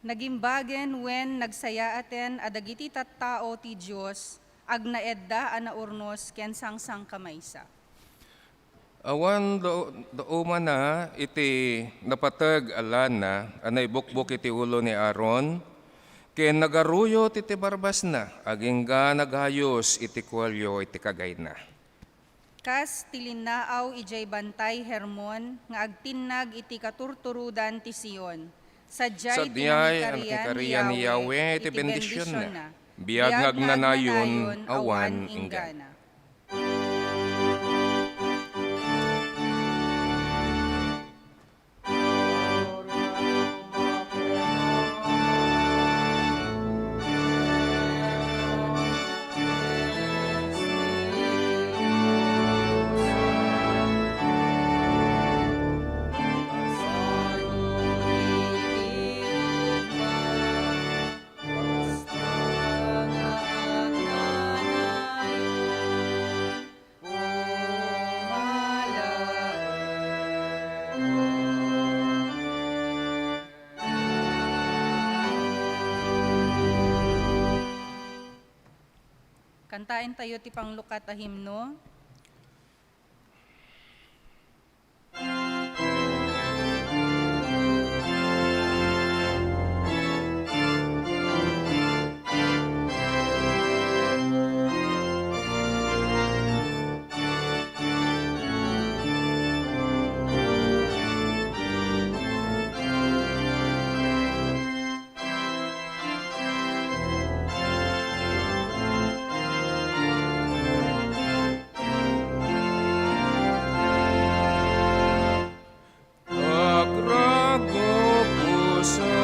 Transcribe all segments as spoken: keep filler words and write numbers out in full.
Nagimbagen wen nagsayaaten a dagiti tattao ti Dios agnaedda a naurnos ken sangsangkamaysa. Awan da-, daumana iti napateg a lana a naibukbok iti ulo ni Aaron, ken nagaruyot iti barbasna, agingga nagayos iti kuelio iti kagayna. Kas ti linnaaw idiay Bantay Hermon nga agtinnag iti katurturodan ti Sion, sadiay Sadiay a nakikarian ni Yahweh iti bendisionna. Biag nga agnanayon, awan inggana. Kantaentayo ti panglukat a himno. Agragoguso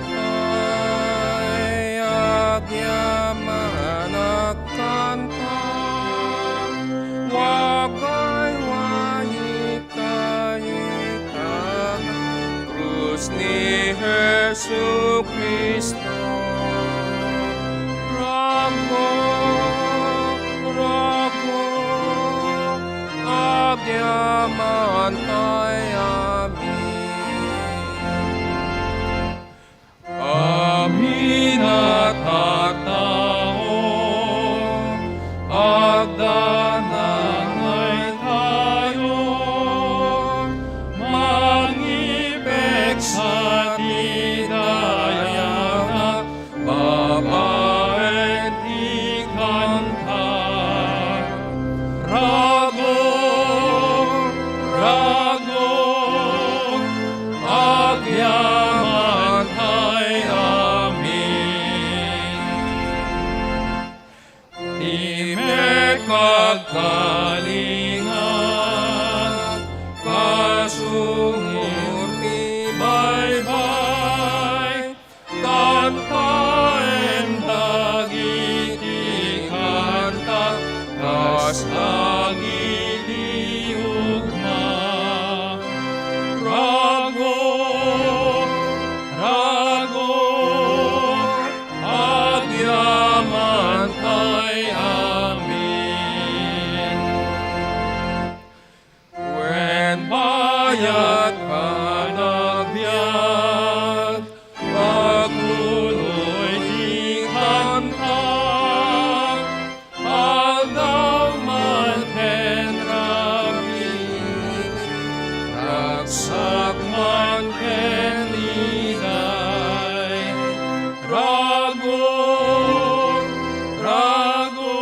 pay agyaman a kanta, wagay wayita krus ni Jesu-Cristo. Rago, rago, agyaman tay amin. Amin a tattao, agdanangay tayo, mangipeksa ti dayana babaen ti kanta. Rago, rago, agyaman tay amin. Ti mekagkalingat, kasungor ti baybay, kantaen dagiti kanta kas dagiti ugma. Rago, rago, agyaman tay amin. Wen bayat panagbiag, agpuloy ti kanta, aldaw man ken rabii, ragsak man ken iday. Rago, rago,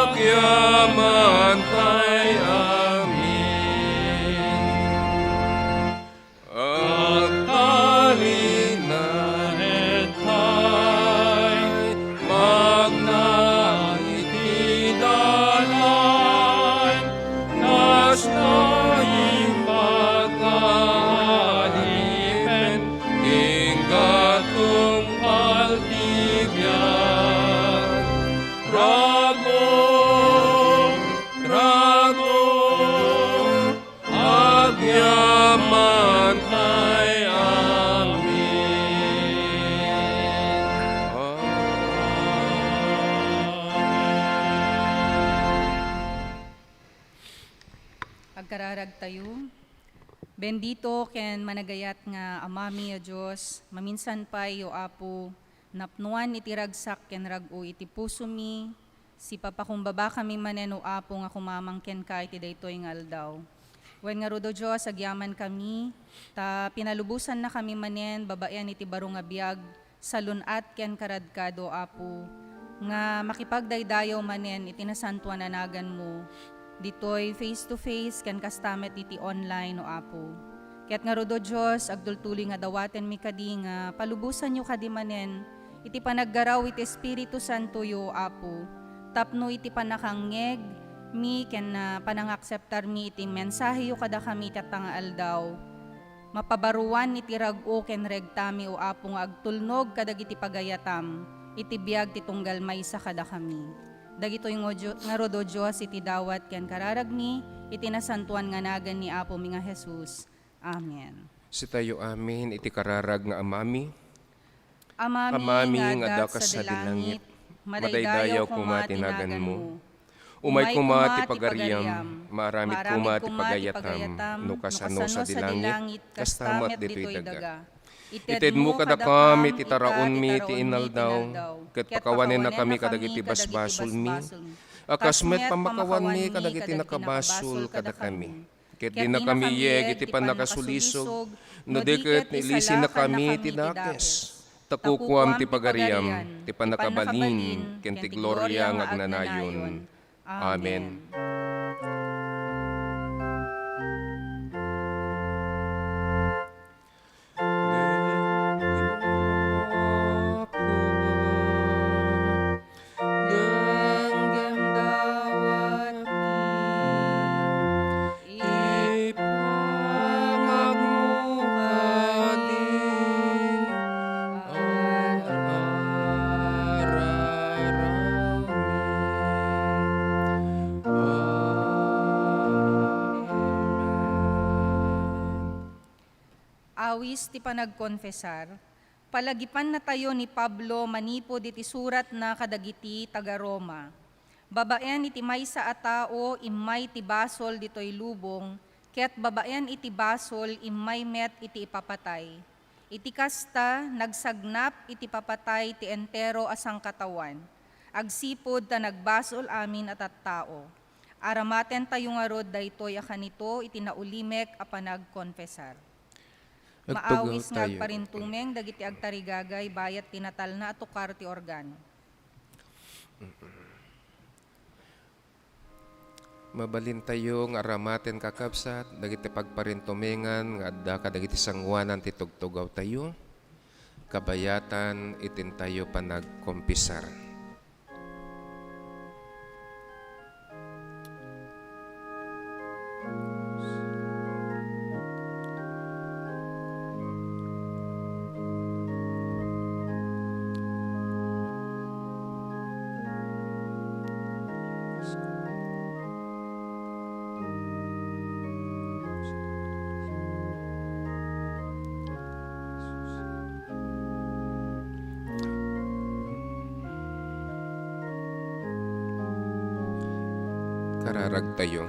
agyaman tay amin. Agtalinaed tay, magna iti dalan, kasta imbag nga adipen, ingga tungpal ti biag. Rago, rago, agyaman tay amin. Amen. Agkararagtayo. Bendito ken managayat nga Amami a Dios, maminsan pay, O Apo, napnuan iti ragsak ken rag-o iti pusomi, sipapakumbabakami manen, O Apo, nga kumamang kenka iti daytoy nga aldaw. Wen ngarud, O Dios, agyamankami, ta pinalubosannakami manen babaen iti baro nga biag, salun-at ken karadkad, O Apo, nga makipagdaydayaw manen iti nasantoan a naganmo, ditoy face to face ken kasta met iti online, O Apo. Ket ngarud, O Dios, agtultuloy nga dawatenmi kadi nga palubosanyo kadi manen iti panaggaraw iti Espiritu Santoyo, O Apo, tapno iti pannakangngeg mi ken, ah, panangakseptarmi iti mensaheyo kadakami iti ata nga aldaw, mapabaruan iti rag-o ken regtami, O Apo, nga agtulnog kadagiti pagayatam iti biag ti tunggal maysa kadakami. Dagitoy ngo-, ngarud, O Dios, iti dawat ken kararagmi iti nasantoan nga nagan ni Apomi nga Jesus. Amen. Sitayo amin iti kararag nga Amami. Amami nga adda kas sadi langit, madaydayaw koma ti naganmo. Umay koma ti pagariam, maaramid koma ti pagayatam, no kasano sadi langit, kasta met ditoy daga. Itedmo kadakami ti taraonmi iti inaldaw, ket pakawanennakami kadagiti basbasolmi, a kas met pammakawanmi kadagiti nakabasol kadakami. Ket dinakami iyeg iti pannakasulisog, no di ket ilisinakami ti dakes. Ta kukuam ti pagariam, ti pannakabalin, ken ti gloria nga agnanayon. Amen. Denggem dawatmi, ipangagmo kadin, ad-ararawmi. Amen. Awis ti panagkonfesar. Palagipannatayo ni Pablo manipud iti suratna kadagiti taga-Roma. Babaen iti maysa a tao, immay ti basol ditoy lubong, ket babaen iti basol, immay met iti ipapatay. Iti kasta, nagsagnap iti papatay ti entero a sangkataoan, agsipud ta nagbasol amin a tattao. Aramatentayo ngarud daytoy a kanito iti naulimek a panagkonfesar. Maawis nga agparintumeng dagiti agtarigagay bayat ti natalna a tukar ti organo. Mabalintayo nga aramaten, kakabsat, dagiti pagparintumengan nga adda kadagiti sangoanan ti tugtugawtayo, kabayatan itintayo panagkompisar. Kararagtayo.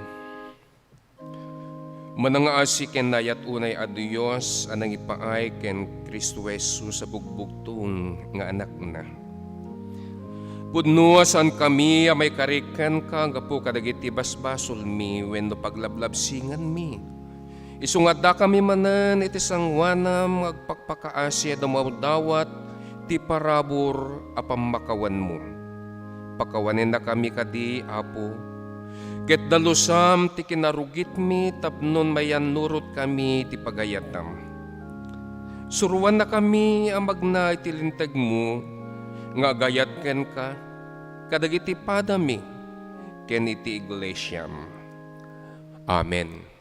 Manangaasi ken naayat unay a Dios a nangipaay ken Cristo Jesus a bugbugtong nga Anakna. Pudno a saankami a maikarik kenka gapu kadagiti basbasolmi wenno paglablabsinganmi. Isu nga addakami manen iti sangoanam nga agpakpakaasi a dumawdawat ti parabur a pammakawanmo. Pakawanennakami kadi, Apo, ket dalusam ti kinarugitmi tapno mayannurotkami ti pagayatam. Suroannakami a magna iti lintegmo nga agayat kenka kadagiti padami ken iti iglesiam. Amen.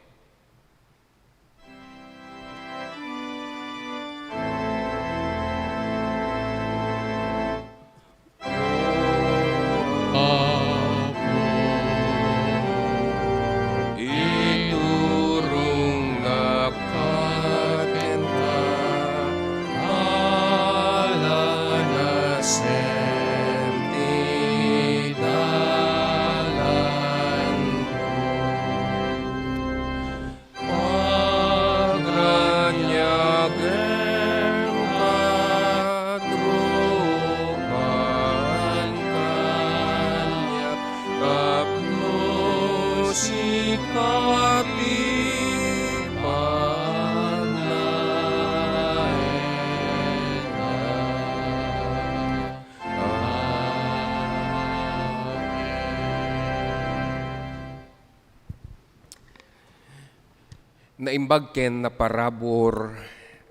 Naimbag ken naparabur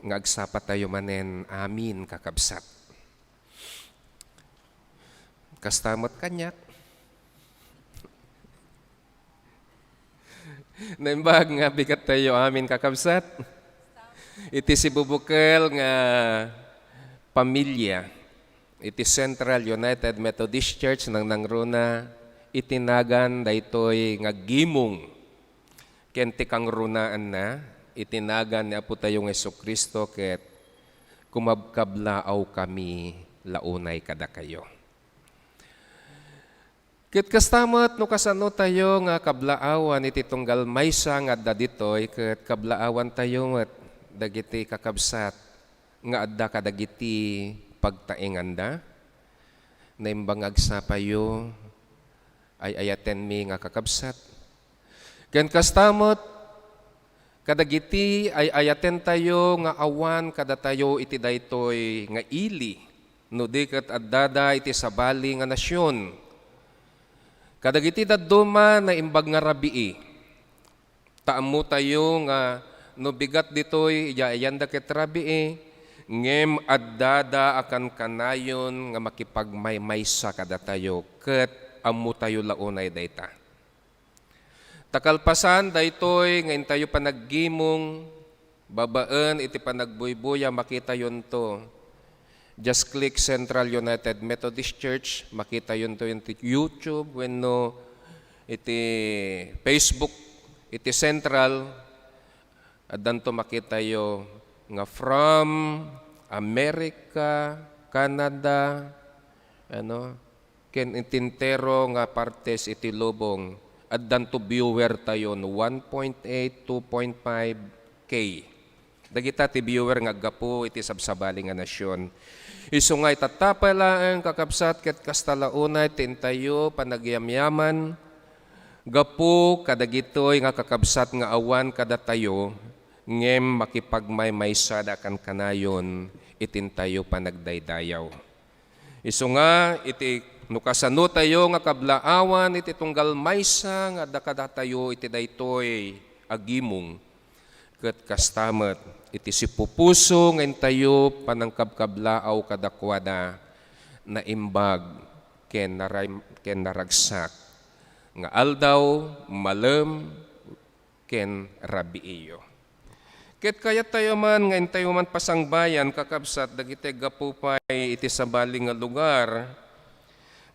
nga agsapatayo manen amin, kakabsat. Kasta met kaniak. Naimbag nga bigattayo amin, kakabsat. Iti sibubukel nga pamilia, iti Central United Methodist Church, nangnangruna iti nagan daytoy nga gimong ken ti kangrunaanna iti nagan ni Apotayo nga Jesu-Cristo, ket kumabkablaawkami la unay kadakayo. Ket kasta met, no kasanotayo nga kablaawan iti tunggal maysa nga adda ditoy, ket kablaawantayo met dagiti kakabsat nga adda kadagiti pagtaenganda. Naimbag nga agsapayo, ay-ayatenmi nga kakabsat. Ken kasta met, kadagiti ay-ayatentayo nga awan kadatayo iti daytoy nga ili, no di ket addada iti sabali nga nasion. Kadagiti dadduma, naimbag nga rabii. Ta ammotayo nga no bigat ditoy, idiay ayanda ket rabii, ngem addada a kankanayon nga makipagmaymaysa kadatayo, ket ammotayo la unay dayta. Ta kalpasan daytoy nga intayo panaggimong, babaen iti panagbuybuya, makitayonto. Just click Central United Methodist Church, makitayonto iti YouTube wenno iti Facebook, iti Central, addanto makitayo nga from America, Canada, ano, ken iti entero nga partes iti lubong, addanto viewer tayon one point eight, two point five K. Dagita ti viewer nga aggapu iti sabsabali nga nasion. Isu nga itattapay laeng, kakabsat, ket kasta la unay ti intayo panagyamyaman gapu kadagitoy nga kakabsat nga awan kadatayo, ngem makipagmaymaysada kankanayon iti intayo panagdaydayaw. Isu nga iti no kasanotayo nga kablaawan iti tunggal maysa nga adda kadatayo iti daytoy a gimong, ket kasta met iti sipupuso nga intayo panangkabkablaaw kadakuada, naimbag ken naray-, ken naragsak nga aldaw, malem, ken rabiiyo. Ket kayattayo man nga intayo man pasangbayan, kakabsat, dagiti aggapu pay iti sabali nga lugar,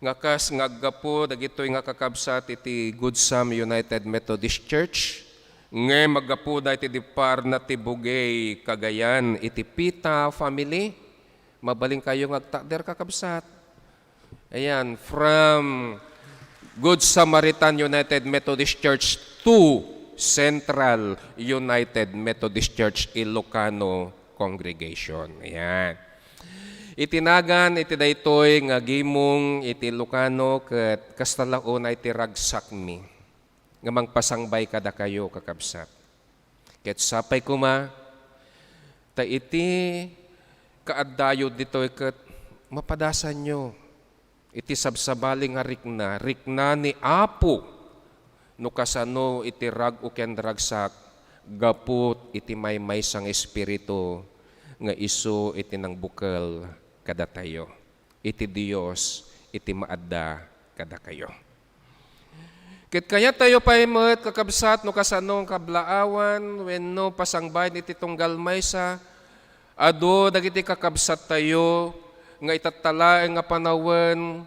nga kas nga aggapu dagitoy nga kakabsat iti Good Sam United Methodist Church, ngem aggapuda iti dipparna ti Bugey, Cagayan, iti Pita family. Mabalinkayo nga agtakder, kakabsat. Ayan, from Good Samaritan United Methodist Church to Central United Methodist Church Ilocano Congregation. Ayan. Iti nagan iti daytoy nga gimong iti Ilocano, ket kasta la unay ti ragsakmi nga mangpasangbay kadakayo, kakabsat. Ket sapay koma, ta iti kaaddayo ditoy ket mapadasanyo iti sabsabali nga rikna, rikna ni Apo, no kasano iti rag-o ken ragsak gapu iti maymaysa nga Espiritu nga isu iti nangbukel kadatayo. Iti Dios iti maadda kadakayo. Ket kayattayo pay met, kakabsat, no kasano nga kablaawan wenno pasangbayan iti tunggal maysa, adu dagiti kakabsattayo nga itatta laeng nga panawen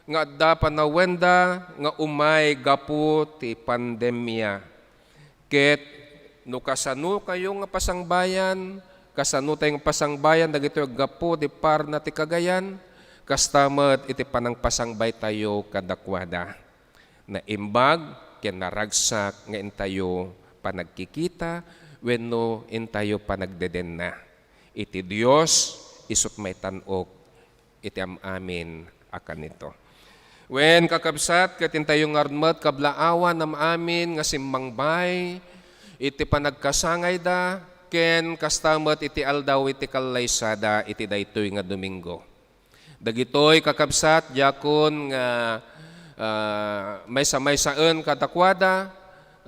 nga adda panawenda nga umay gapu ti pandemia. Ket no kasanokayo nga pasangbayan, kasanotayo nga pasangbayan dagitoy aggapu ti parna ti Cagayan, kasta met iti panangpasangbaytayo kadakuada. Naimbag ken naragsak nga intayo panagkikita wenno intayo panagdedenna. Iti Dios, isut' maitan-ok iti am-amin a kanito. Wen, kakabsat, ket intayo ngarud met kablaawan am-amin nga simmangbay iti panagkasangayda, ken kasta met iti aldaw iti kallaysada iti daytoy nga Domingo. Dagitoy, kakabsat, diakon nga, ah, maysa-maysaen kadakuada,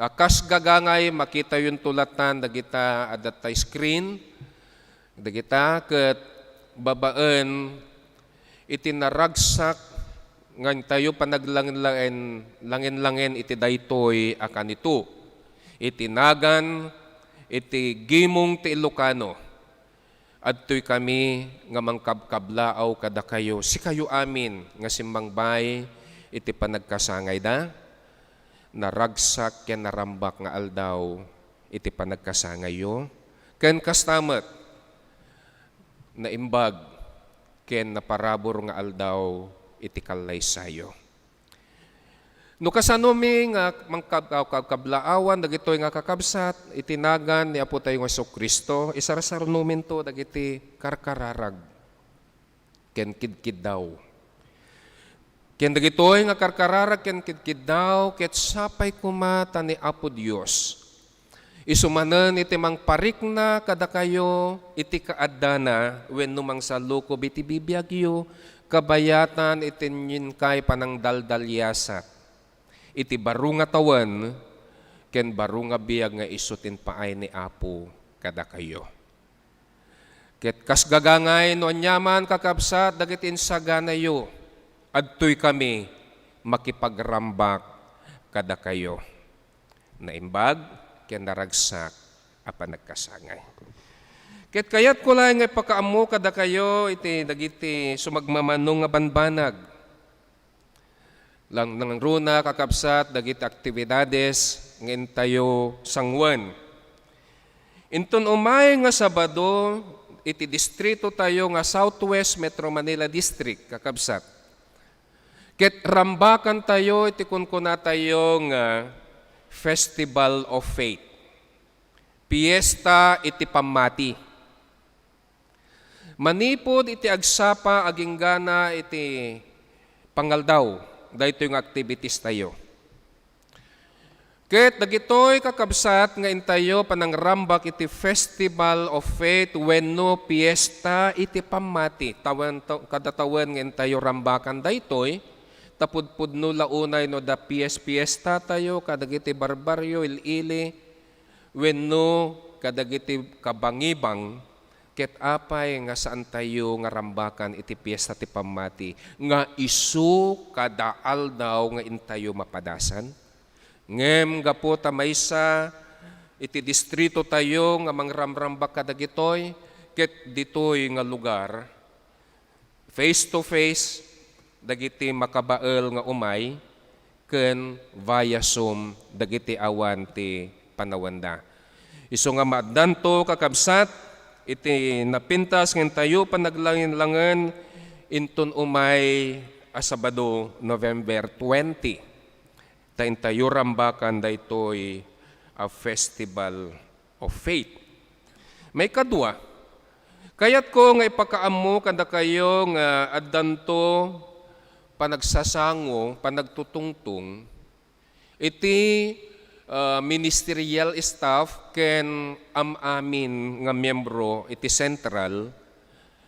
A kas gagangay, makitayonto latan dagita adda ta screen, dagita ket babaen iti naragsak nga intayo panaglangen-langen, langen-langen iti daytoy a kanito, iti nagan iti gimong ti Ilocano. Adtoy kami nga mangkabkablaaw kadakayo, sikayo amin nga simmangbay iti panagkasangayda, naragsak ken narambak nga aldaw iti panagkasangayyo, ken kasta met, naimbag ken naparabur nga aldaw iti kallaysayo. No kasanomi nga mangkab-, kab-, kablaawan dagitoy nga kakabsat iti nagan ni Apotayo nga Jesu-Cristo, isarsarnominto dagiti karkararag ken kidkiddaw. Ken dagitoy nga karkararag ken kidkiddaw, ket sapay koma ta ni Apo Dios. Isu manen iti mangparikna kadakayo iti kaaddana wenno mangsallukob iti bibiagyo, kabayatan iti inkay panangdaldaliasat iti baro nga tawen ken baro nga biag nga isu ti impaay ni Apo kadakayo. Ket kas gagangay no aniaman, kakabsat, dagiti insaganayo, adtoy kami makipagrambak kadakayo. Naimbag ken naragsak a panagkasangay. Ket kayatko laeng nga ipakaammo kadakayo iti dagiti sumagmamano nga banbanag. Lang-, nangruna, kakabsat, dagiti aktibidades nga intayo sanguen. Inton umay nga Sabado, iti distrito tayo nga Southwest Metro Manila District, kakabsat. Ket rambakan tayo iti kunkunatayo nga Festival of Faith, Piesta iti Pammati. Manipud iti agsapa agingga iti pangaldaw, daytoy nga activities tayo. Ket dagitoy kakabsat nga intayo panangrambak iti Festival of Faith wenno Piesta iti Pammati. Tawen, ta-, kada tawen nga intayo rambakan daytoy, ta pudpudno la unay no adda pies-, piesta tayo kadagiti barbarrio, il-ili, wenno kadagiti kabangibang, ket apay nga saantayo nga rambakan iti Piesta ti Pammati nga isu kada aldaw nga intayo mapadasan? Ngem gapu ta maysa iti distrito tayo nga mangramrambak kadagitoy, ket ditoy nga lugar, face to face dagiti makabael nga umay ken via Zoom dagiti awan ti panawenda. Isu nga maaddanto, kakabsat, iti napintas nga intayo panaglangen-langen inton umay a Sabado, November twenty. Ta intayo rambakan daytoy a Festival of Faith. Maikadua, kayatko nga ipakaammo kadakayo nga addanto panagsasango, panagtutungtong iti, ah, ministerial staff ken am-amin nga miyembro iti Central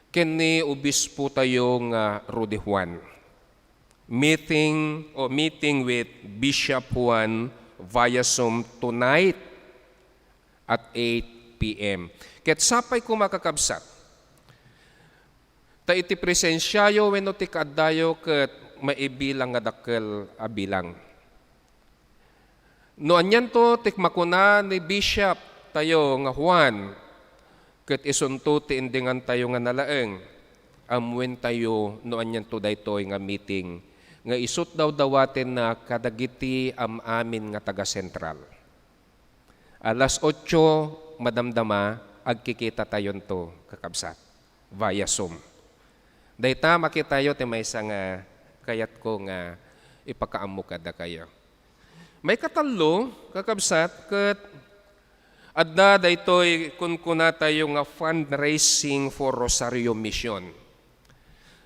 ken ni Obispo tayo nga Rudy Juan. Meeting o meeting with Bishop Juan via Zoom tonight at eight P M. Ket sapay koma, kakabsat, ta iti presensiayo wenno ti kaaddayo ket maibilang nga dakkel a bilang. No anianto ti makuna ni Bishop tayo nga Juan, ket isunto ti indingantayo nga nalaeng, ammoentayo no anianto daytoy nga meeting nga isut' dawdawatenna kadagiti am-amin nga taga-Central. Alas otso, madamdama, agkikitatayo'nto, kakabsat, via Zoom. Dayta makitayo ti maysa nga kayatko nga ipakaammo kadakayo. Maikatallo, kakabsat, ket adda daytoy kunkunatayo nga fundraising for Rosario Mission.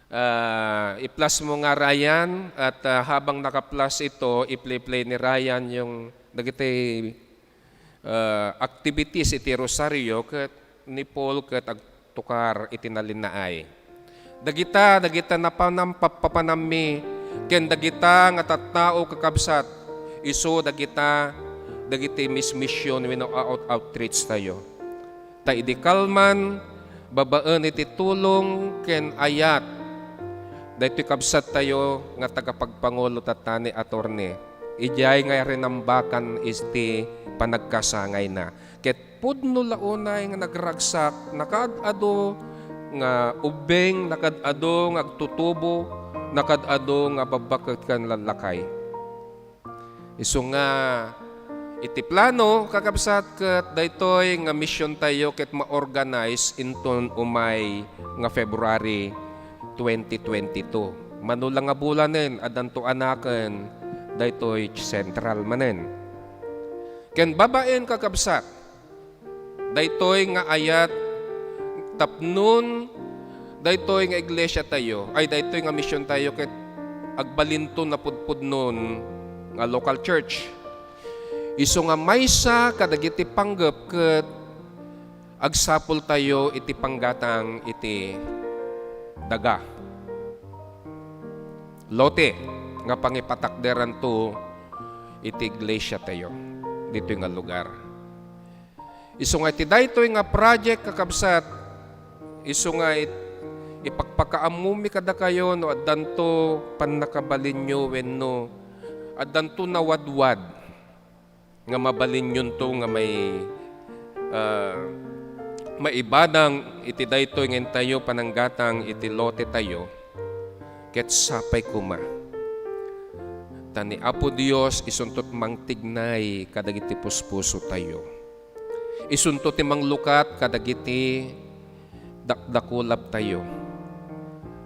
Ah, i-plus mo nga, Ryan, at, ah, habang naka-plus ito, i-play-play ni Ryan yung dagiti, ah, activities iti Rosario ket ni Paul ket agtukar iti nalinnaay. Dagita, dagita napanam-, papapanammi ken dagita nga tattao, kakabsat, isu dagita dagiti mis-, mission wenno out-, outreach tayo. Ta idi kalman, babaen iti tulong ken ayat, daytoy kabsat tayo nga tagapagpangulo tatta ni Attorney. Idiay nga rinambakan iti panagkasangayna. Ket pudno la unay nga nagragsak, nakaad-adu nga ubbing, nakaad-adu nga agtutubo, nakaad-adu nga babbaket ken lallakay. Isu nga iti plano, kakabsat, ket daytoy nga mission tayo ket ma-organize inton umay nga February twenty twenty-two. Mano la nga bulanen, addanto anaken daytoy central manen. Ken babaen, kakabsat, daytoy nga ayat tapnon daytoy nga iglesia tayo, ay, daytoy nga mission tayo ket agbalinto napudpudnon nga local church. Isu nga maysa kadagiti panggep ket agsapul tayo iti panggatang iti daga, lote, nga pangipatakderanto iti iglesia tayo ditoy nga lugar. Isu nga iti daytoy nga project, kakabsat, isu nga it-, ipakpakaammomi kadakayo no addanto pannakabalinyo wenno addanto nawadwad nga mabalinyonto nga may, ah, maibadang iti daytoy nga intayo pananggatang iti lote tayo, ket sapay koma. Ta ni Apo Dios isunto ti mangtignay kadagiti puspuso tayo. Isunto ti manglukat kadagiti dakdakulap tayo,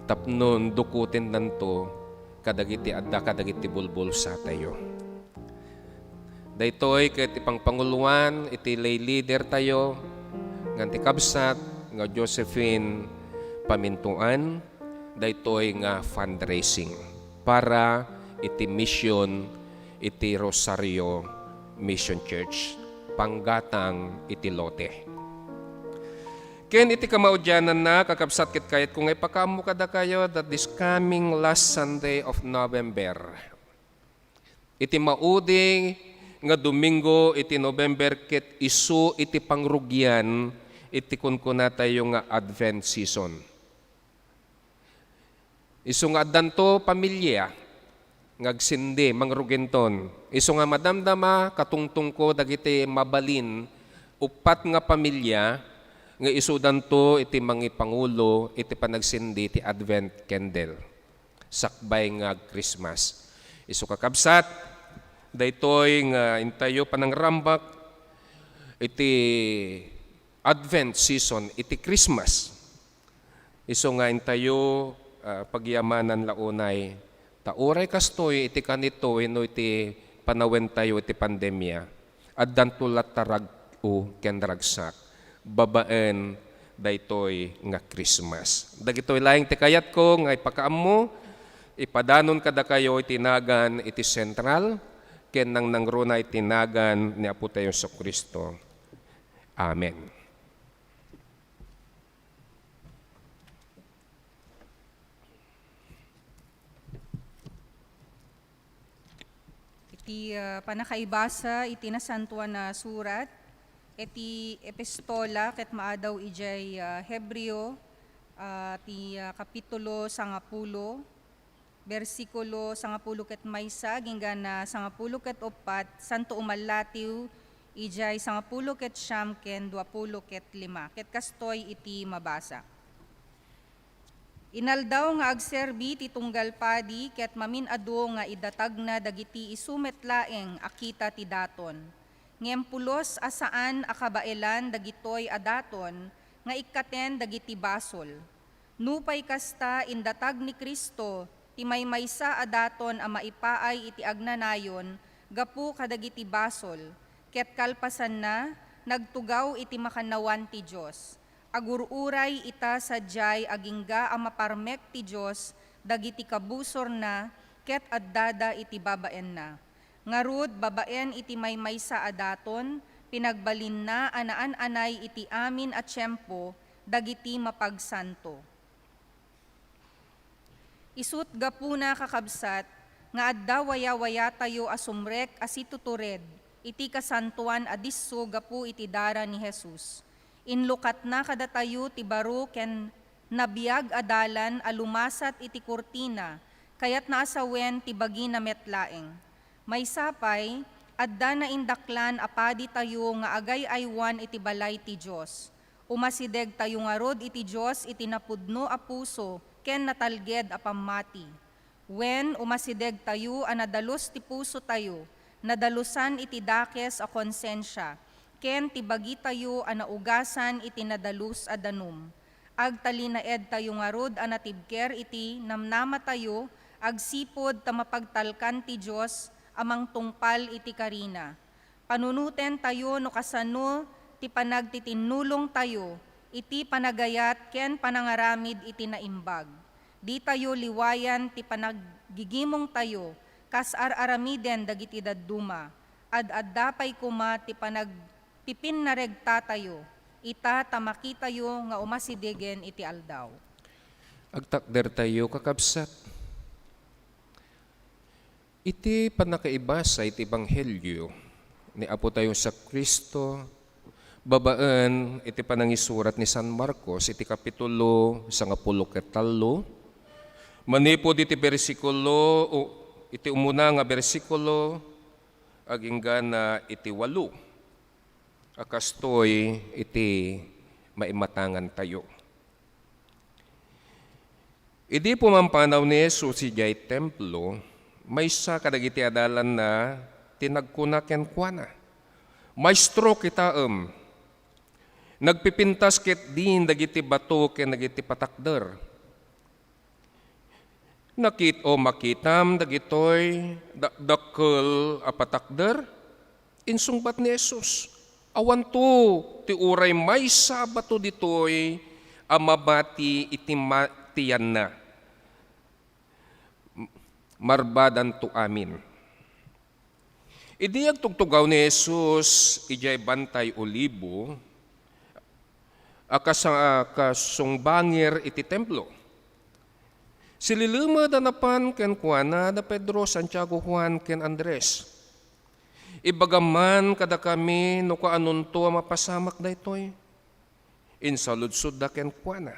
tapno dukotennanto kadagiti adda kadagiti bulbulsa tayo. Daytoy ket ipangpanguloan iti lay leader tayo nga ti kabsat nga Josephine Pamintuan, daytoy nga fundraising para iti mission iti Rosario Mission Church, panggatang iti lote. Ken iti kamaudiananna, kakabsat, ket kayatko nga ipakaammo kadakayo that this coming last Sunday of November, iti maudi nga Domingo iti November ket isu iti pangrugian iti kunkunatayo nga Advent season. Isu nga addanto pamilia nga agsindi, mangruginton. Isu nga madamdama, katungtungko dagiti mabalin, uppat nga pamilia nga isudanto iti mangipangulo iti panagsindi ti Advent candle sakbay nga ag-Christmas. Isu, kakabsat, daytoy nga intayo panangrambak iti Advent season, iti Christmas. Isu nga intayo, ah, pagyamanan la unay. Ta uray kastoy iti kanito wenno iti panawentayo iti pandemia, addanto latta rag-o ken ragsak babaen daytoy nga Christmas. Dagitoy laeng ti kayatko nga ipakaammo, ipadanon kadakayo iti nagan iti sentral ken nangnangruna iti nagan ni Apotayo Jesu-Cristo. Amen. Iti, ah, pannakaibasa iti Nasantoan a Surat, iti epistola ket maadaw idiay, ah, Hebreo, ah, ti, ah, kapitulo sangapulo, bersikulo sangapulo ket maysa agingga na sangapulo ket uppat, santo umallatiw idiay sangapulo ket siam ken duapulo ket lima. Ket kastoy iti mabasa. Inaldaw nga agserbi ti tunggal padi ket mamin-adu nga idatagna dagiti isu met laeng a kita ti daton. Ngem pulos a saan a kabaelan dagitoy a daton nga ikkaten dagiti basol. Nupay kasta, indatag ni Cristo ti maymaysa a daton a maipaay iti agnanayon gapu kadagiti basol, ket kalpasanna, nagtugaw iti makannawan ti Dios. Agur-uray ita sadiay agingga a maparmek ti Dios dagiti kabusorna ket addada iti babaenna. Ngarud, babaen iti maymaysa a daton, pinagbalinna a naan-anay iti amin a tiempo dagiti mapagsanto. Isut' gapuna, kakabsat, nga adda wayawayatayo a sumrek a situtured iti kasantoan a disso gapu iti dara ni Jesus. Inlukatna kadatayo ti baro ken nabiag a dalan a lumasat iti kurtina, kayatna a sawen ti bagina met laeng. Maysa pay, adda naindaklan a paditayo nga agay-aywan iti balay ti Dios. Umasidegtayo ngarud iti Dios iti napudno a puso ken natalged a pammati. Wen, umasidegtayo a nadalus ti pusotayo, nadalusan iti dakes a konsensia, ken ti bagitayo a naugasan iti nadalus a danum. Agtalinaedtayo ngarud a natibker iti namnamatayo agsipud ta mapagtalkan ti Dios a mangtungpal iti karina. Panunotentayo no kasano ti panagtitinnulongtayo iti panagayat ken panangaramid iti naimbag. Ditayo liwayan ti panaggigimongtayo kas ar-aramiden dagiti dadduma. Ad-adda pay koma ti panagpipinnaregtatayo ita ta makitayo nga umasidegen iti aldaw. Agtakdertayo, kakabsat. Iti pannakaibasa iti Ebanghelio ni Apotayo Jesu-Cristo babaen iti panangisurat ni San Marcos iti kapitulo sangapulo ket tallo, manipud iti bersikulo, o iti umuna nga bersikulo, aginggana iti walo, a kastoy iti maimatangantayo. Idi pumampanaw ni Jesus idiay Templo, maysa kadagiti adalanna ti nagkuna kenkuana, "Maestro, kitaem, nagpipintas ketdin dagiti bato ken dagiti patakder. Nakit-, o makitam dagitoy dakdakkel a patakder?" Insungbat ni Jesus, "Awanto ti uray maysa a bato ditoy a mabati iti ma-, ti yanna. M-, marbadanto amin." Idi agtugtugaw ni Jesus idiay Bantay Olibo, a kas-, a kasungbanger iti Templo, sililemed a napan kenkuana da Pedro, Santiago, Juan, ken Andres. "Ibagam man kadakami no kaanonto a mapasamak daytoy." Insaludsodda kenkuana,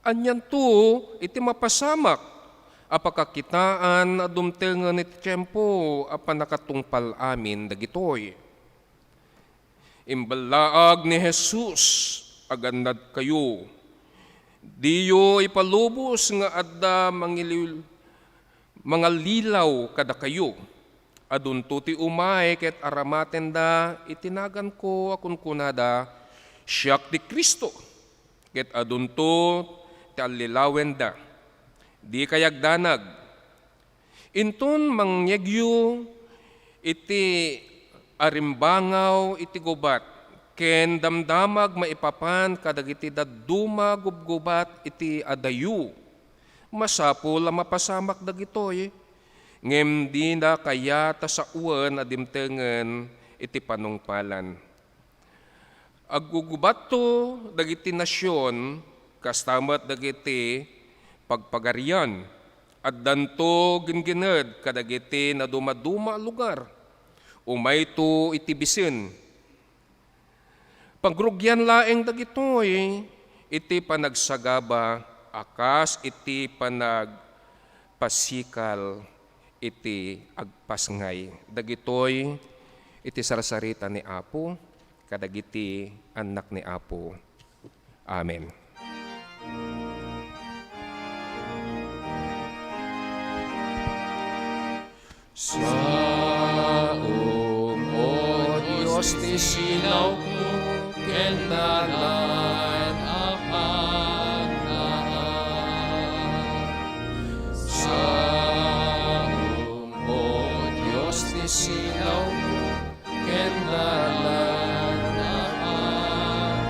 "Anianto iti mapasamak a pakakitaan a dumtengen iti tiempo a pannakatungpal amin dagitoy?" Imballaag ni Jesus, "Agannadkayo. Diyo ipalubos nga adda mangiliw-, mangallilaw kadakayo. Adunto ti umay ket aramatenda iti naganko a kunkunada, 'Siak ti Cristo,' ket adunto ti allilawenda. Dikay agdanag. Inton mangyegyo iti arimbangaw iti gubat ken damdamag maipapan kadagiti dadduma gubgubat iti adayo, masapul a mapasamak dagitoy, ngem dina kayat a sawen a dimtengen iti panungpalan. Aggugubatto dagiti nasion, kasta met dagiti pagpagarian. Addanto ginggined kadagiti nadumaduma a lugar. Umayto iti bisen. Pagrugian laeng dagitoy iti panagsagaba a kas iti panagpasikal iti agpasngay. Dagitoy iti sarsarita ni Apo kadagiti annak ni Apo. Amen. Saom, O Dios, ti silawko ken dalan a pagnaak. Saom, O Dios, ti silawko ken dalan a pagnaak.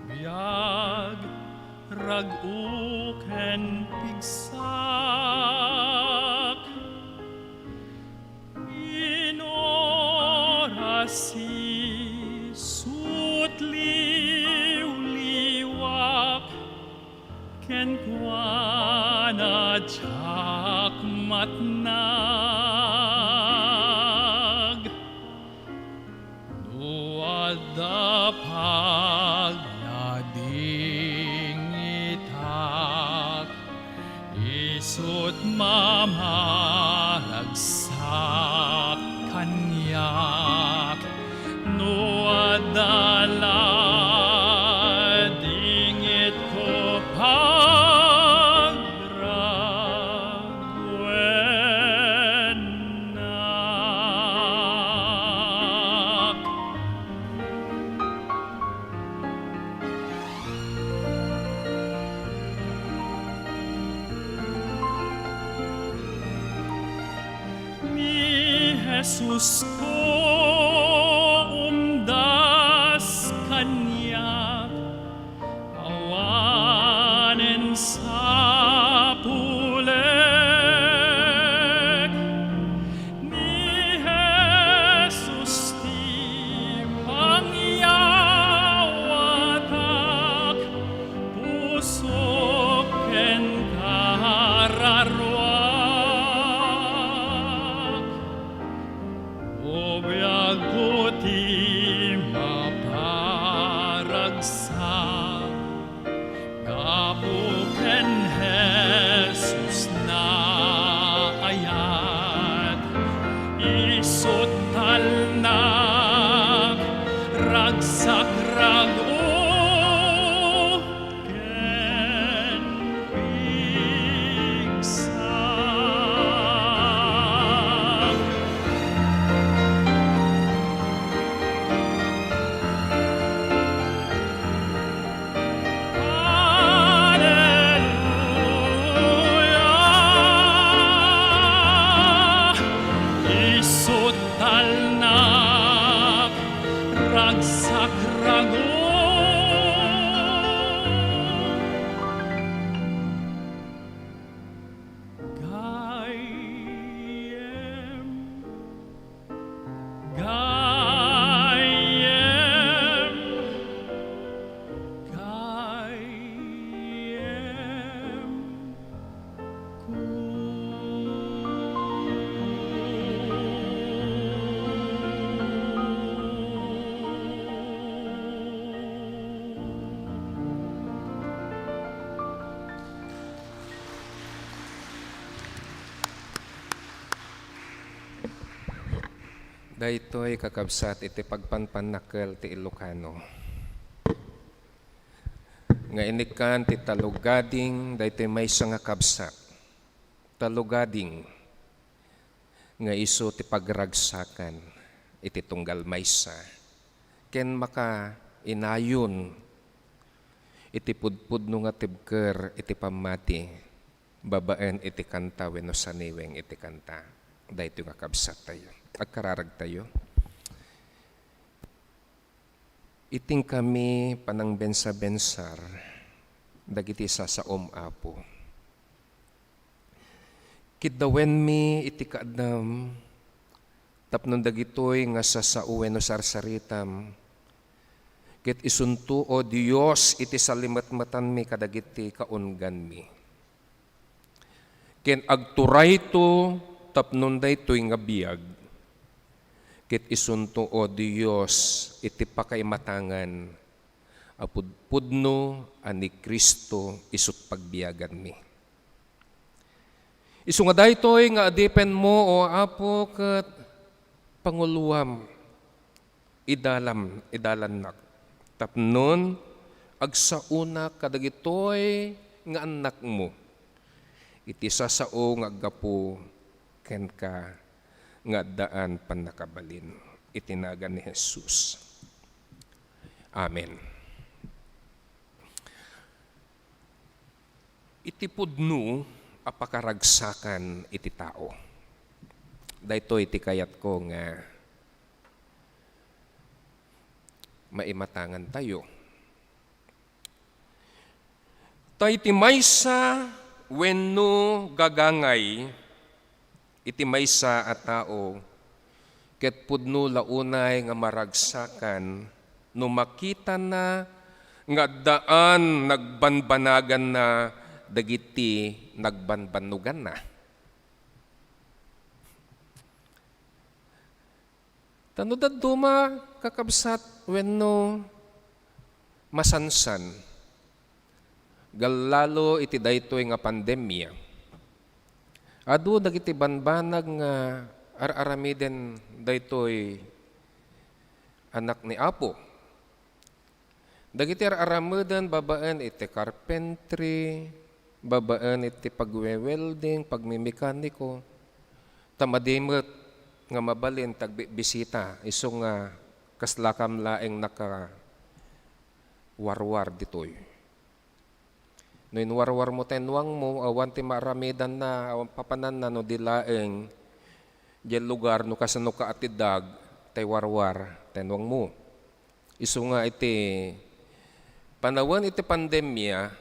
Biag, rag-o ken pigsak, pinorasi sutliwliwak, kenkuana diak matnag. No adda pagladingitak, isut' mamaragsak kaniak. No adda ladingitko, pagraguennak. Ni Jesusko, umdas kaniak, awanen sapulek. Ni Jesus ti pangyawatak, pusok ken kararuak. O biagko ti maparagsak, gapu ken Jesus naayat, isut' talnak, ragsak, rag-o ken pigsak. Hallelujah! Isut' talnak, ragsak, rag-o. Gayyem, gayyem, gayyem. Daytoy, kakabsat, iti pagpanpannakkel ti Ilocano nga inikkan ti talugading daytoy maysa nga kabsat. Talugading nga isu ti pagragsakan iti tunggal maysa ken makainayon iti pudpudno nga tibker iti pammati babaen iti kanta wenno saniweng iti kanta. Daytoy nga kabsattayo. Agkararagtayo. Itingkami panangbensa-bensar dagiti sasaom, Apo. Kiddawenmi iti kaaddam tapno dagitoy nga sasao wenno sarsaritam ket isunto, O Dios, iti salimetmetanmi kadagiti kaungganmi. Ken agturayto tapno daytoy nga biag ket isunto, O Dios, iti pakaimatangan a pudpudno a ni Cristo isut' pagbiaganmi. Isu nga daytoy nga adipenmo, O Apo, ket panguloam, idalam, idalannak, tapnon agsaonak kadagitoy nga annakmo iti sasao nga aggapu kenka nga addaan pannakabalin. Iti nagan ni Jesus. Amen. Iti pudno a pakaragsakan iti tao. Daytoy ti kayatko nga maimatangantayo. Ta iti maysa wenno gagangay iti maysa a tao, ket pudno la unay nga maragsakan no makitana nga addaan nagbanbanaganna dagiti nagbanbannoganna. Ta no dadduma, kakabsat, wenno masansan, gal-, lalo iti daytoy nga pandemia, adu dagiti banbanag nga ar-aramiden daytoy anak ni Apo. Dagiti ar-aramiden babaen iti carpentry, babaen iti pagwe-welding, pagmemekaniko, ta madi met nga mabalin ti agbibisita, isu nga kaslakam laeng nakawarwar ditoy. No inwarwarmo ti nuangmo, awan ti maaramidanna, awan papananna no di laeng diay lugar no kasano ka atidag ti warwar ti nuangmo. Isu nga iti panawen iti pandemia,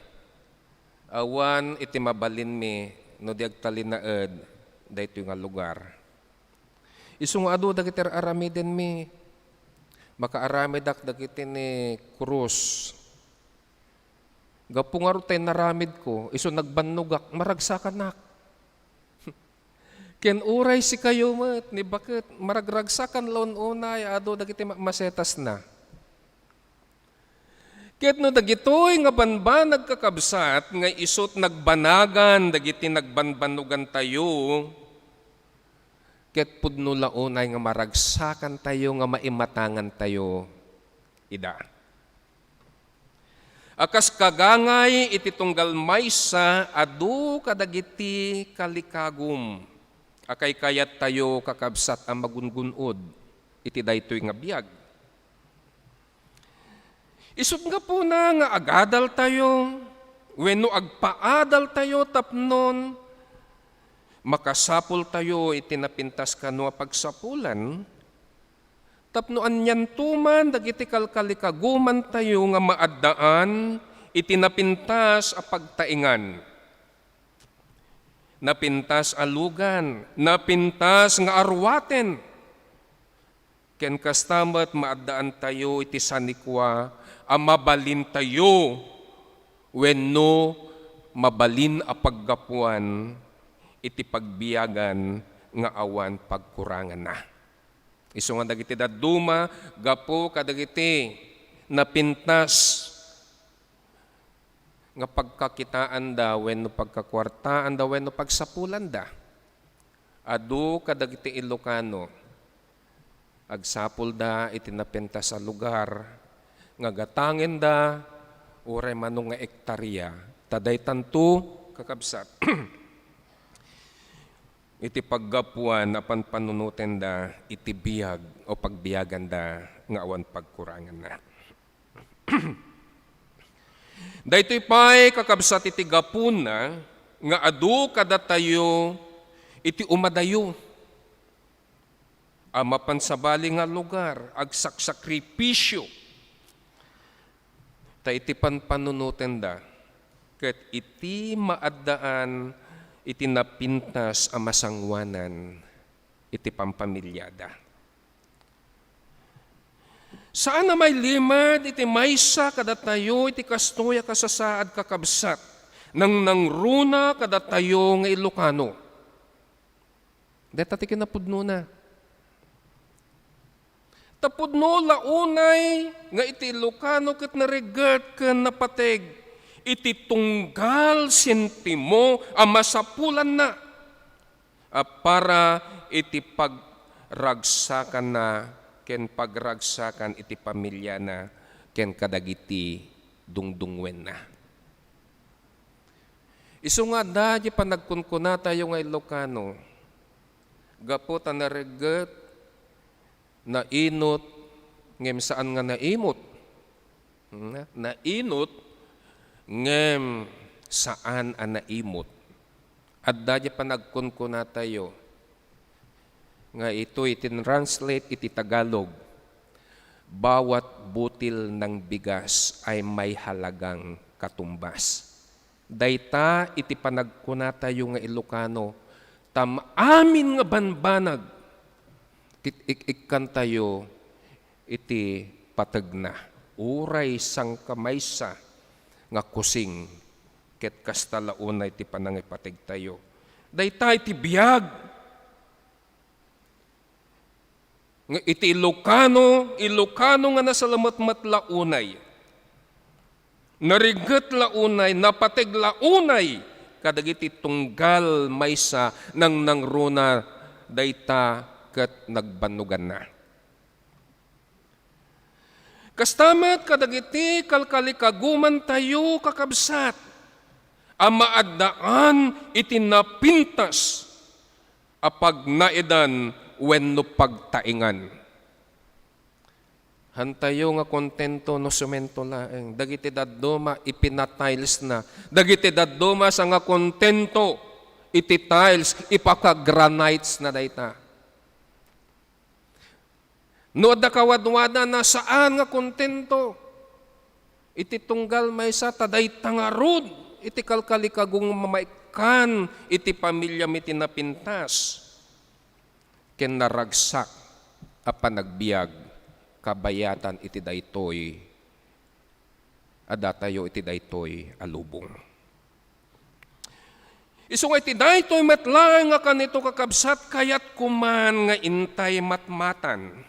awan iti mabalinmi no di agtalinaed daytoy nga lugar. Isu nga adu dagiti ar-aramidenmi, makaaramidak dagiti ni krus. Gapu ngarud tay naramidko, isu nagbannogak, maragsakanak. Ken uray sikayo met, ni baket, maragragsakan la unay, adu dagiti ma-, masetasna. Ket no dagitoy nga banbanag, kakabsat, nga isut nagbanagan dagiti nagbanbannogantayo, ket pudno la unay nga maragsakantayo, nga maimatangantayo ida. A kas kagangay iti tunggal maysa, adu kadagiti kalikagum a kaykayattayo, kakabsat, a magungun-od iti daytoy nga biag. Isut gapuna nga agadaltayo wenno agpaadaltayo tapnon makasapultayo iti napintas kano a pagsapulan, tapno anianto man dagiti kalkalikagumantayo nga maaddaan iti napintas a pagtaengan, napintas a lugan, napintas nga arwaten. Ken kasta met, maaddaantayo iti sanikua a mabalintayo wenno mabalin a paggapuan iti pagbiagan nga awan pagkuranganna. Isu nga dagiti dadduma, gapu kadagiti napintas nga pagkakitaanda wenno pagkakuartaanda wenno pagsapulanda, adu kadagiti Ilocano, agsapulda iti napintas a lugar nga gatangenda uray mano nga ektaria. Ta daytanto, kakabsat, iti paggapuan a panpanunotenda iti biag o pagbiaganda nga awan pagkuranganna. Daytoy pay, kakabsat, iti gapuna nga adu kadatayo iti umadayo a mapan sabali nga lugar, agsaksakripisio. Ta iti panpanunotenda ket iti maaddaan iti napintas a masangoanan iti pampamiliada. Saan a mailimed iti maysa kadatayo iti kastoy a kasasaad, kakabsat, nangnangruna kadatayo nga Ilocano. Dayta ti kinapudnona. Ta pudno la unay nga iti Ilocano ket naregget ken napateg iti tunggal sentimo a masapulanna a para iti pagragsakanna ken pagragsakan iti pamiliana ken kadagiti dungdungngoenna. Isu nga adda diay panagkunkunatayo nga Ilocano, gapu ta naregget, nainut, ngem saan nga naimut. Hmm, nainut, ngem saan a naimut. Adda diay panagkunkunatayo nga itoy itintranslate iti Tagalog. Bawat butil ng bigas ay may halagang katumbas. Dayta iti panagkunatayo nga Ilocano, ta amin nga banbanag, kit-, ik-, ikkantayo iti pategna. Uray sangkamaysa nga kusing, ket kasta la unay ti panangipategtayo. Dayta iti biag. Nga iti Ilocano, Ilocano nga nasalamet met la unay. Narigat la unay, napateg la unay kadagiti tunggal maysa nangnangruna dayta ket nagbannoganna. Kasta met kadagiti kalkalikagumantayo, kakabsat, a maaddaan iti napintas a pagnaedan wenno pagtaengan. Hantayo nga kontento no semento laeng. Dagiti dadduma, ipina-tiles na. Dagiti dadduma sa nga kontento iti tiles, ipaka-granites na dayta. No adda kawadwadana, saan nga kontento iti tunggal maysa, ta dayta ngarud iti kalkalikago nga mamaikkan iti pamiliam iti napintas ken naragsak a panagbiag kabayatan iti daytoy a datayo iti daytoy a lubong. Isu nga iti daytoy met laeng nga kanito, kakabsat, kayatko man nga intay matmatan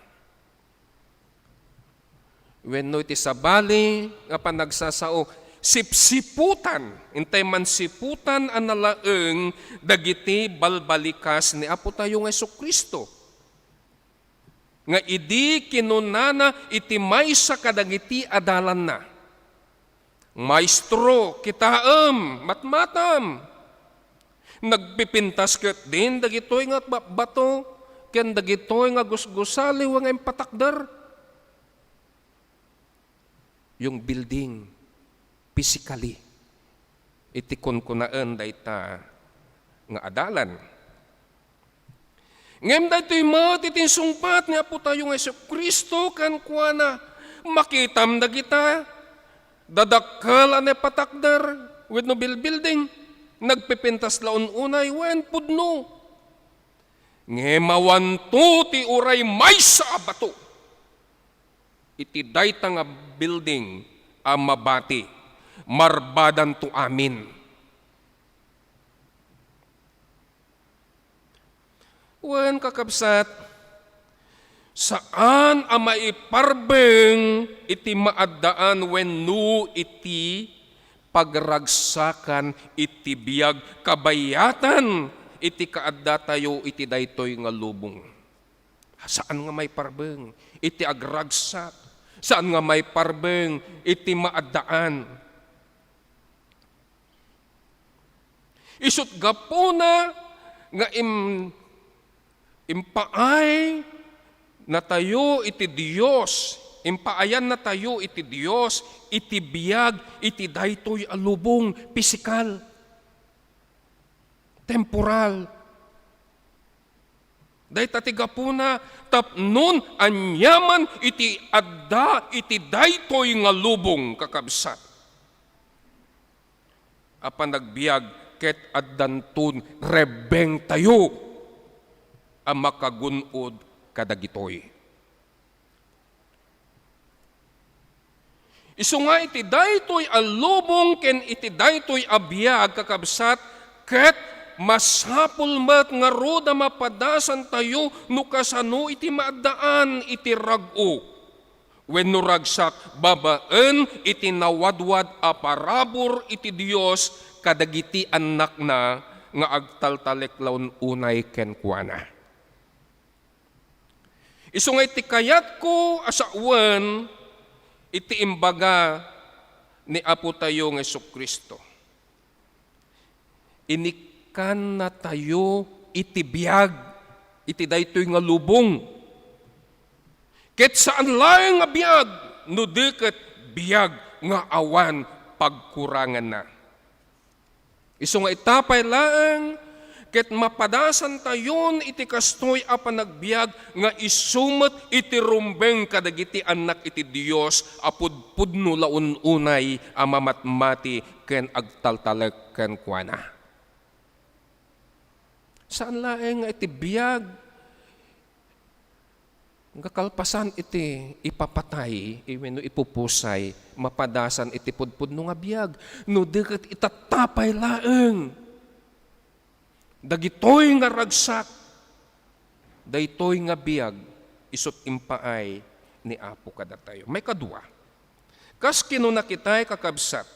wenno iti sabali nga panagsasao, sipsiputan, intay mansiputan a nalaeng dagiti balbalikas ni Apo tayo nga Jesu-Cristo. Nga idi kinunana iti maysa kadagiti adalanna, "Maestro, kitaem, matmatam! Nagpipintas ketdin dagitoy nga ba-, bato ken dagitoy nga gusgusaliw nga impatakder." Yung building, physically, iti kunkunaen dayta nga adalan. Ngem daytoy met iti insungbat ni Apo tayo nga Jesu-Cristo kenkuana, "Makitam dagita, dadakkel a naipatakder wenno bilbilding, nagpipintas la un-unay wen pudno. Ngem awanto ti uray maysa a bato iti dayta nga building a mabati, marbadanto amin." Wen, kakabsat, saan a maiparbeng iti maaddaan wenno iti pagragsakan iti biag kabayatan iti kaaddatayo iti daytoy nga lubong. Saan nga maiparbeng iti agragsak, saan nga maiparbeng iti maaddaan. Isut' gapuna nga im-, impaay natayo iti Dios, impaayan natayo iti Dios iti biag iti daytoy a lubong, pisikal, temporal. Dayta ti gapuna tapnon aniaman iti adda iti daytoy nga lubong, kakabsat, a panagbiag ket addanton rebbengtayo a makagun-od kadagitoy. Isu nga iti daytoy a lubong ken iti daytoy a biag, kakabsat, ket masapul met ngarud a mapadasantayo no kasano iti maaddaan iti rag-o wenno ragsak babaen iti nawadwad a parabur iti Dios kadagiti annakna nga agtaltalek la un-unay kenkuana. Isu nga iti kayatko a sawen iti imbaga ni Apo tayo nga Jesu-Cristo. Inikkannatayo iti biag iti daytoy nga lubong. Ket saan laeng nga biag, no di ket biag nga awan pagkuranganna. Isu nga ita pay laeng Ket mapadasantayon iti kastoy a panagbiag nga isu met iti rumbeng kadagiti annak iti Dios a pudpudno la un-unay a mamatmati ken agtaltalek kenkuana. Saan laeng nga iti biag nga kalpasan iti ipapatay wenno ipupusay, mapadasan iti pudpudno nga biag, no di ket itatta pay laeng. Dagitoy nga ragsak, daytoy nga biag, isut' impaay ni Apo kadatayo. Maikadua, kas kinuna kitay, kakabsat,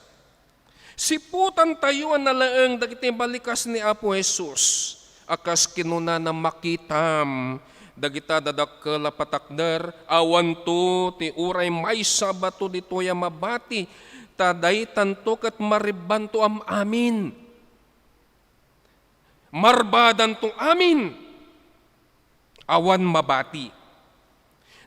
siputantayo a nalaeng dagiti balikas ni Apo Jesus a kas kinunana, makitam dagita dadakkel a patakder, awanto ti uray maysa a bato ditoy a mabati, ta daytanto ket maribbanto am-amin. Marbadanto amin. Awan mabati.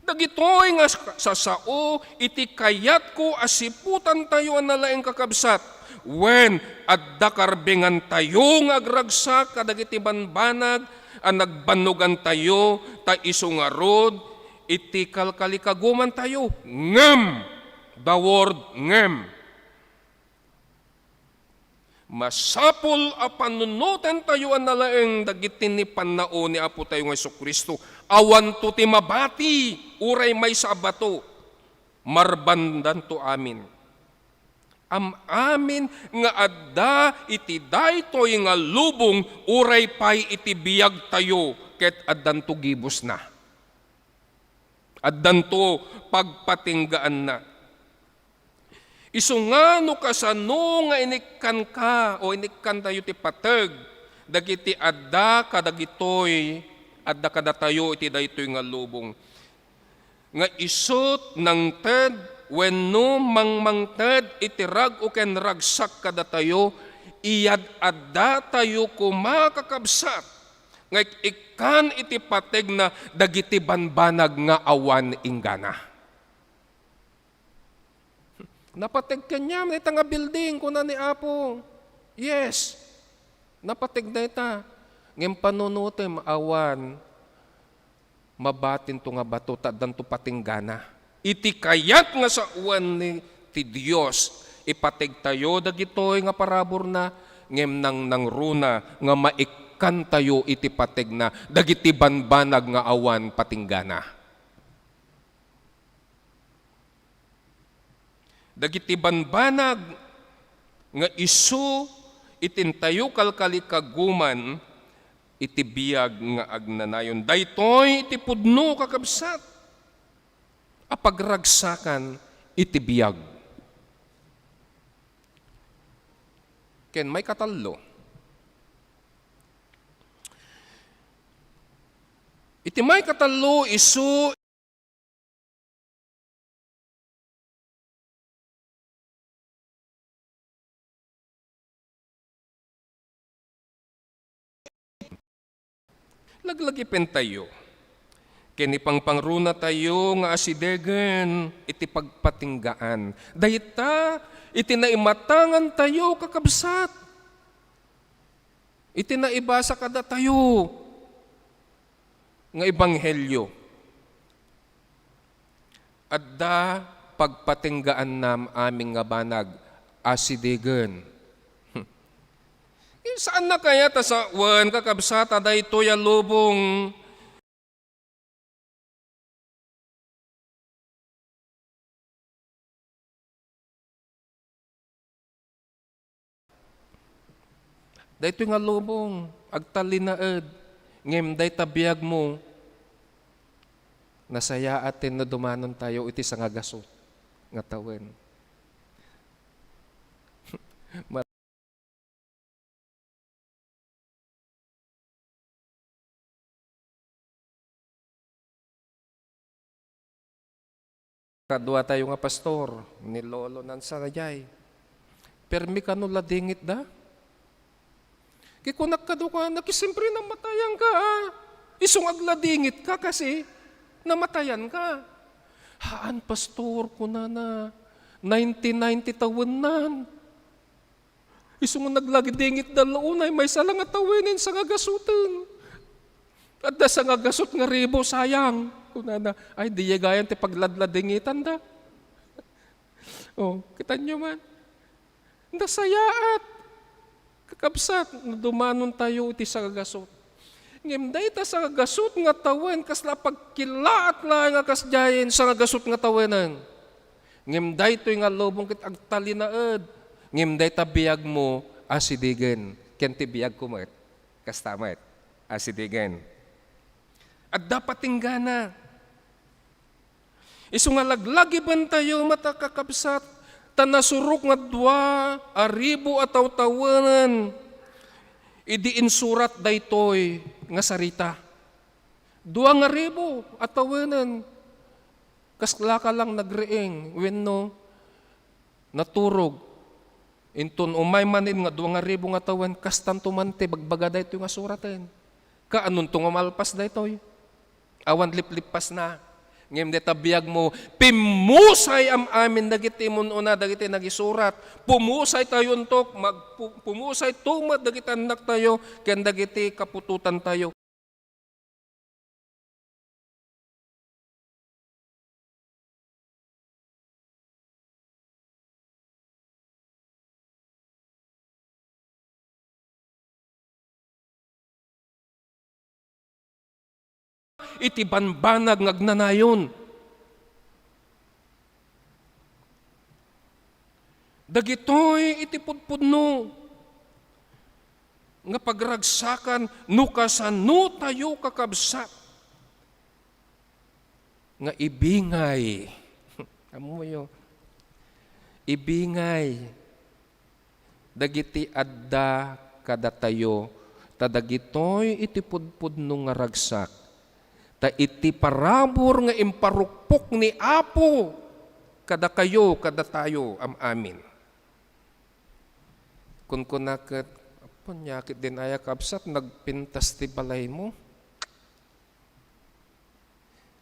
Dagitoy nga sasao iti kayatko a siputantayo a nalaeng, kakabsat, wen adda karbengantayo nga agragsak kadagiti banbanag a nagbannogantayo, ta isu ngarud iti kalkalikagumantayo. Ngem, the word ngem. Masapul a panunotentayo a nalaeng dagiti ni pannao ni Apotayo nga Jesu-Cristo. Awanto ti mabati, uray maysa a bato. Marbandanto amin. Am-amin nga adda iti daytoy nga lubong, uray pay iti biagtayo, ket addanto gibusna. Addanto pagpatinggaanna. Isu nga no kasano nga inikkanka o inikkantayo ti pateg dagiti adda kadagitoy, adda kadatayo iti daytoy nga lubong, nga isut' nangted wenno mangmangted iti rag-o ken ragsak kadatayo, iyad-addatayo koma, kakabsat, nga ik-ikkan iti pategna dagiti banbanag nga awan inggana. Napateg kaniam dayta nga building, kuna ni Apo. Yes, napateg dayta. Ngem panunotem, awan mabatinto nga bato, ta addanto patinggana. Iti kayat nga sawen ni ti Dios, ipategtayo dagitoy nga paraburna, ngem nangnangruna nga maikkantayo iti pategna dagiti banbanag nga awan patinggana. Dagiti banbanag nga isu iti intayo kalkalikaguman iti biag nga agnanayon. Daytoy ti pudno, kakabsat, a pagragsakan iti biag. Ken maikatallo. Iti maikatallo, isu Laglagipentayo ken ipangpangrunatayo nga asidegen iti pagpatinggaan. Dayta iti naimatangantayo, kakabsat, iti naibasa kadatayo nga ebanghelio. Adda pagpatinggaannam amin nga banag, asidegen. Saanna kayat a sawen, kakabsat, a daytoy a lubong? Daytoy nga lubong, agtallinaed, ngem dayta biagmo, nasayaat ti no dumanontayo iti sangagasut nga tawen. Kaduatayo nga pastor, ni Lolo Nansa daydiay. Permi kano ladingitda? Ket kunak kaduakana, ket siyempre namatayanka, a. Isu nga agladingitka, kasi namatayanka. Haan, pastor, kunana, nineteen ninety tawennan. Isu nga nagladingitda la unay, maysa la nga tawenen, sangagasuten. Adda sangagasut nga ribu, sayang. Kunana, "Ay, diay gayan ti pagladladingitanda." Oh, kitanyo man. Nasayaat. Kakabsat, no dumanontayo iti sangagasut. Ngem dayta sangagasut nga tawen, kasla pagkilaat laeng a kasdiay sangagasut nga tawenen. Ngem daytoy nga lubong ket agtalinaed. Ngem dayta biagmo, asidegen. Ken ti biagko met, kasta met, asidegen. Adda patinggana. Isu nga laglagibentayo met a kakabsat, ta nasurok nga dua a ribu a tawtawenen idi insurat daytoy nga sarita. Dua nga ribu a tawenen, kasla ka lang nagriing wenno naturog. Inton umay manen nga dua nga ribu nga tawen, kastanto man ti bagbaga daytoy nga suraten. Kaanonto nga malpas daytoy? Awan liplipasna. Ngem dayta biagmo, pimmusay am-amin dagiti immun-una dagiti nagisurat. Pumusaytayonto, mag-, pu-, pumusayto met dagiti annaktayo ken dagiti kaputotantayo. Iti banbanag nga agnanayon. Dagitoy iti pudpudno nga pagragsakan no kasano tayo, kakabsat, nga ibingay. Ammoyo, ibingay dagiti adda kadatayo, ta dagitoy iti pudpudno nga ragsak, ta iti parabur nga imparukpok ni Apo kadakayo, kadatayo, am-amin. Kunkuna ket, "Apo, nia ketdin aya, kabsat, nagpintas ti balaymo?"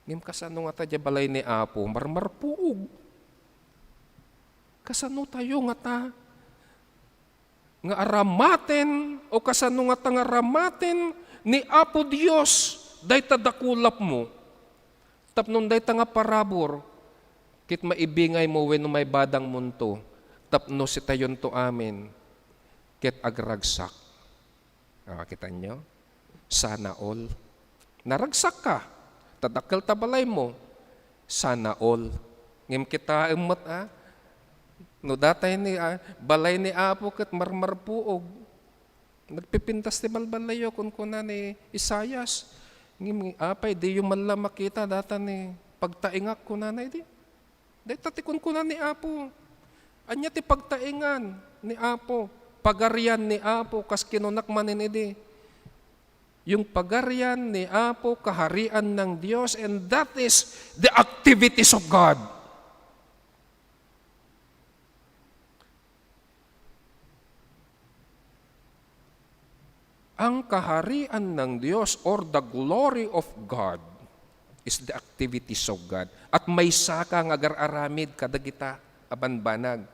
Ngem kasano ngata diay balay ni Apo? Marmarpuog. Kasano tayo ngata nga aramaten, o kasano ngata nga aramaten ni Apo Dios dayta dakulapmo? Tapno dayta nga parabur, ket maibingaymo wenno maibadangmonto, tapno sitayonto amin ket agragsak. Ah, kitanyo? Sana all. Naragsakka. Ta dakkel ta balaymo. Sana all. Ngem kitaem met, ah, no datay ni, ah, balay ni Apo ket marmarpuog. Nagpipintas ti balbalayyo, kunkuna ni Isaias. Ngem apay, diyo man la makita data ni pagtaingak, kunana idi. Dayta ti kunkuna ni Apo. Ania ti pagtaingan ni Apo? Pagarian ni Apo, kas kinunak manen idi. Yung pagarian ni Apo, kaharian ng Diyos, and that is the activities of God. Ang kaharian ng Diyos, or the glory of God, is the activities of God. At maysaka nga agar-aramid kadagita a banbanag.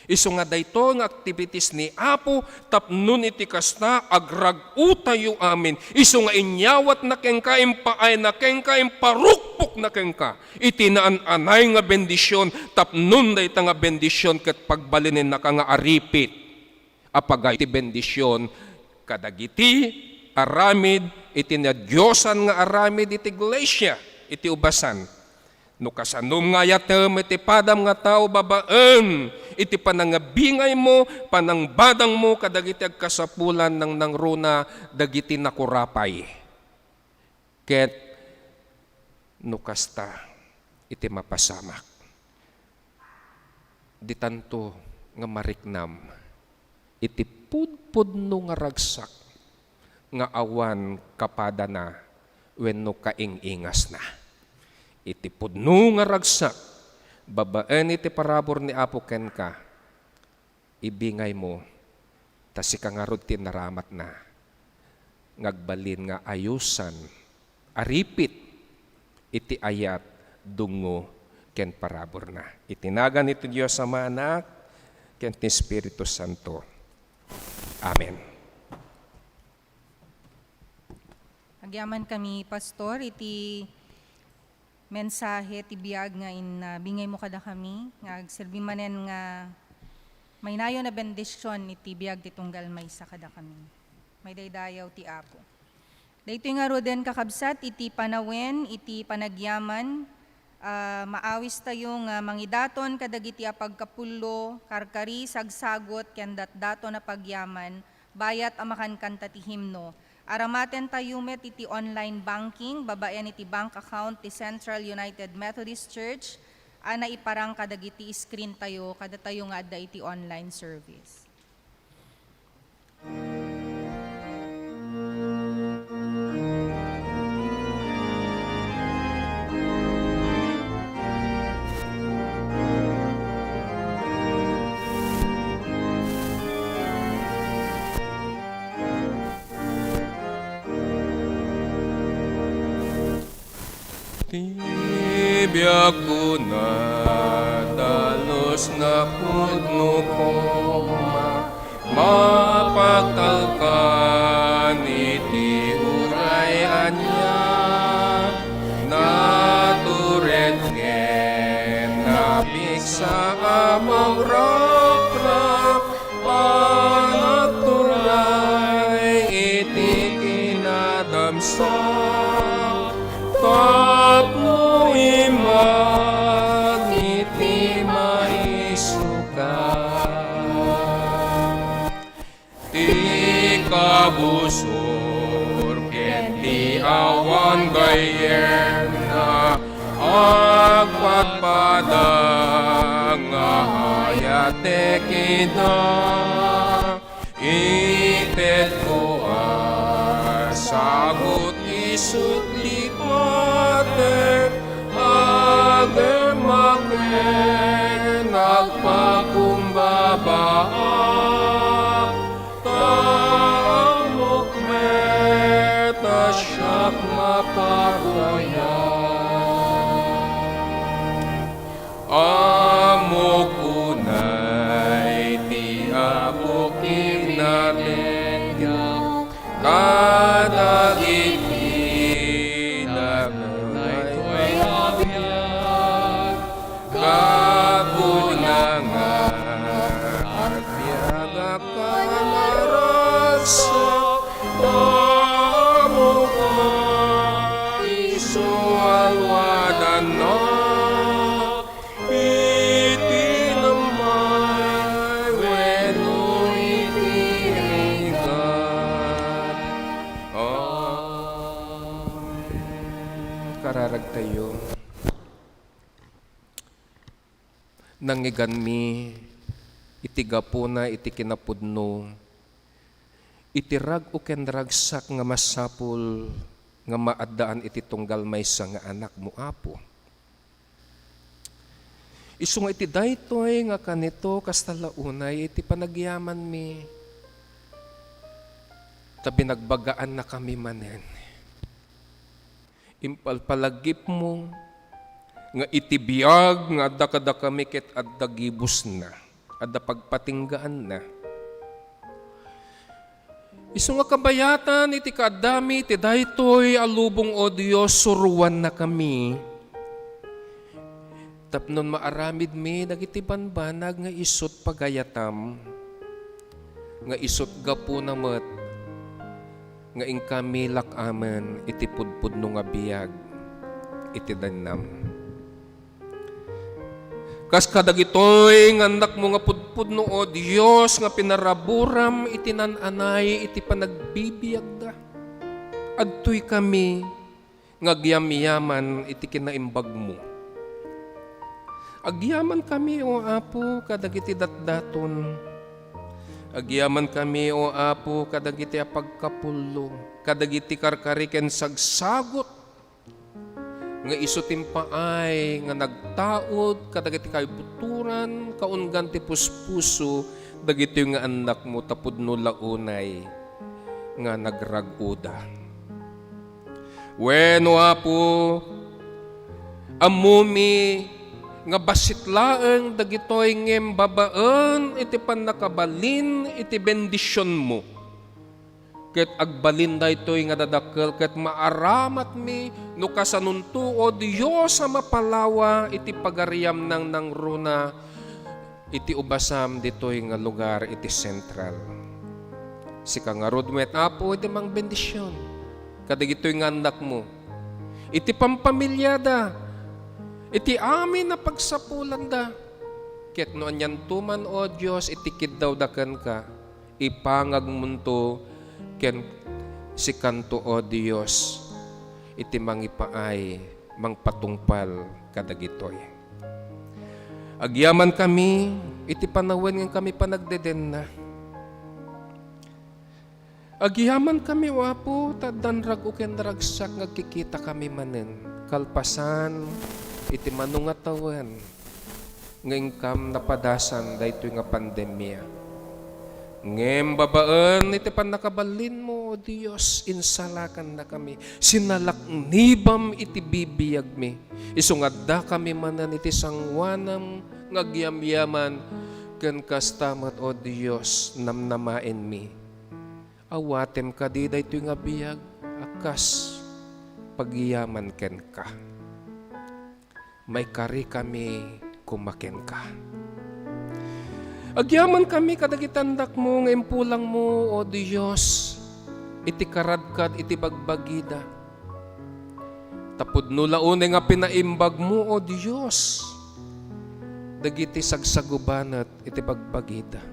Isu nga daytoy nga activities ni Apo, tapno iti kasta, agrag-otayo amin. Isu nga inyawatna kenka, impaayna kenka, imparukpokna kenka iti naan-anay nga bendisyon, tapno dayta nga bendisyon ket pagbalinennaka nga aripit a pagay ti bendisyon kadagiti aramid iti nadiosan nga aramid iti iglesia iti ubasan. No kasanom nga ayatem iti padam nga tao babaen iti panangabingaymo, panangbadangmo kadagiti agkasapulan, nangnangruna dagiti nakurapay. Ket no kasta iti mapasamak, ditanto nga mariknam iti pudpudno nga ragsak nga awan kapadana wenno kaing-ingasna. Iti pudno nga ragsak, babaen iti parabur ni Apo kenka, ibingaymo, ta sika ngarud ti naramatna nga agbalin nga ayusan, aripit iti ayat, dungngo, ken paraburna. Iti nagan iti Dios Ama, Anak, ken ti Espiritu Santo. Amen. Agyamankami, Pastor, iti mensahe ti biag nga in-, ah, bingaymo kadakami, nga agserbi manen nga mainayon a bendision iti biag ti tunggal maysa kadakami. Maidaydayaw ti Apo. Daytoy ngaruden, kakabsat, iti panawen iti panagyaman, ah, maawistayo nga mangidaton kadagiti a pagkapullo, karkari, sagsagut, ken datdaton a pagyaman, bayat a makankanta ti himno. Aramatentayo met iti online banking babaen iti bank account ti Central United Methodist Church a naiparang kadagiti screen tayo, kadatayo nga adda iti online service. Ti biagko nadalus, napudno koma, mapagtalkan iti uray ania, natured ken napigsa a mauraprap, panagturay iti kinadamsa, tapno immag iti maisuka. Ti kabusor ken ti awan gayyemna agpadpada nga ayat ti kida. Itedko a sagut isut lipatek, agem a ken agpakumbaba, ta ammok met a siak mapagayat. Ammok unay ti Apo kinatengngak kadagiti dakkel daytoy a biag, gapu na nga agbiagak a naragsak, ammok a isu a luadannak iti nammay wenno iti rigat. Amen. Kararagtayo. Nangngeganmi iti gapuna iti kinapudno, iti rag-o ken ragsak nga masapul nga maaddaan iti tunggal maysa nga anakmo, Apo. Isu nga iti daytoy nga kanito, kasta la unay iti panagyamanmi, ta binagbagaannakami manen. Impalpalagipmo nga iti biag nga adda kadakami ket adda gibusna, adda pagpatinggaanna. Isu nga kabayatan iti kaaddami iti daytoy a lubong, O Dios, suroannakami tapno maaramidmi dagiti banbanag nga isut pagayatam, nga isut gapuna met nga inkami lak-amen iti pudpudno nga biag iti daynam. Kas kadagitoy nga annakmo nga pudpudno, O Dios, nga pinaraburam iti nan-anay iti panagbibiagda, adtoy kami nga agyamyaman iti kinaimbagmo. Agyamankami, O Apo, kadagiti datdaton. Agyamankami, O Apo, kadagiti a pagkapullo, kadagiti karkari ken sagsagut nga isu ti impaay nga nagtaud kadagiti kaibuturan, kaunggan ti puspuso dagitoy nga annakmo, ta pudno la unay nga nagrag-oda. Wen, O Apo, ammomi nga bassit laeng dagitoy ngem babaen iti pannakabalin iti bendisionmo. Ket agbalin daytoy nga dadakkel ket maaramatmi no kasanonto, O Dios a mapalawa, iti pagariam nangnangruna iti ubasam ditoy nga lugar iti Central. Sika ngarud met, Apo, iti mangbendision kadagitoy nga annakmo, iti pampamiliada, iti amin a pagsapulanda. Ket no anianto man, O Dios, iti kiddawda kenka, ipangagmonto ken sikanto, O Dios, iti mangipaay, mangpatungpal kadagitoy. Agyamankami iti panawen nga kami panagdedenna. Agyamankami, O Apo, ta addan rag-o ken naragsak nga agkikitakami manen, kalpasan iti mano nga tawen nga inkam napadasan daytoy nga pandemia. Ngem babaen iti pannakabalinmo, O Dios, insalakannakami. Sinalaknibam iti bibiagmi. Isu nga addakami manen iti sangoanam nga agyamyaman, ken kasta met, O Dios, namnamaenmi. Awatem kadi daytoy nga biag a kas pagyaman kenka. Maikarikami koma kenka. Agyamankami kadagiti annakmo nga impulangmo, O Dios, iti karadkad iti bagbagida. Ta pudno la unay nga pinaimbagmo, O Dios, dagiti sagsagubanet iti bagbagida.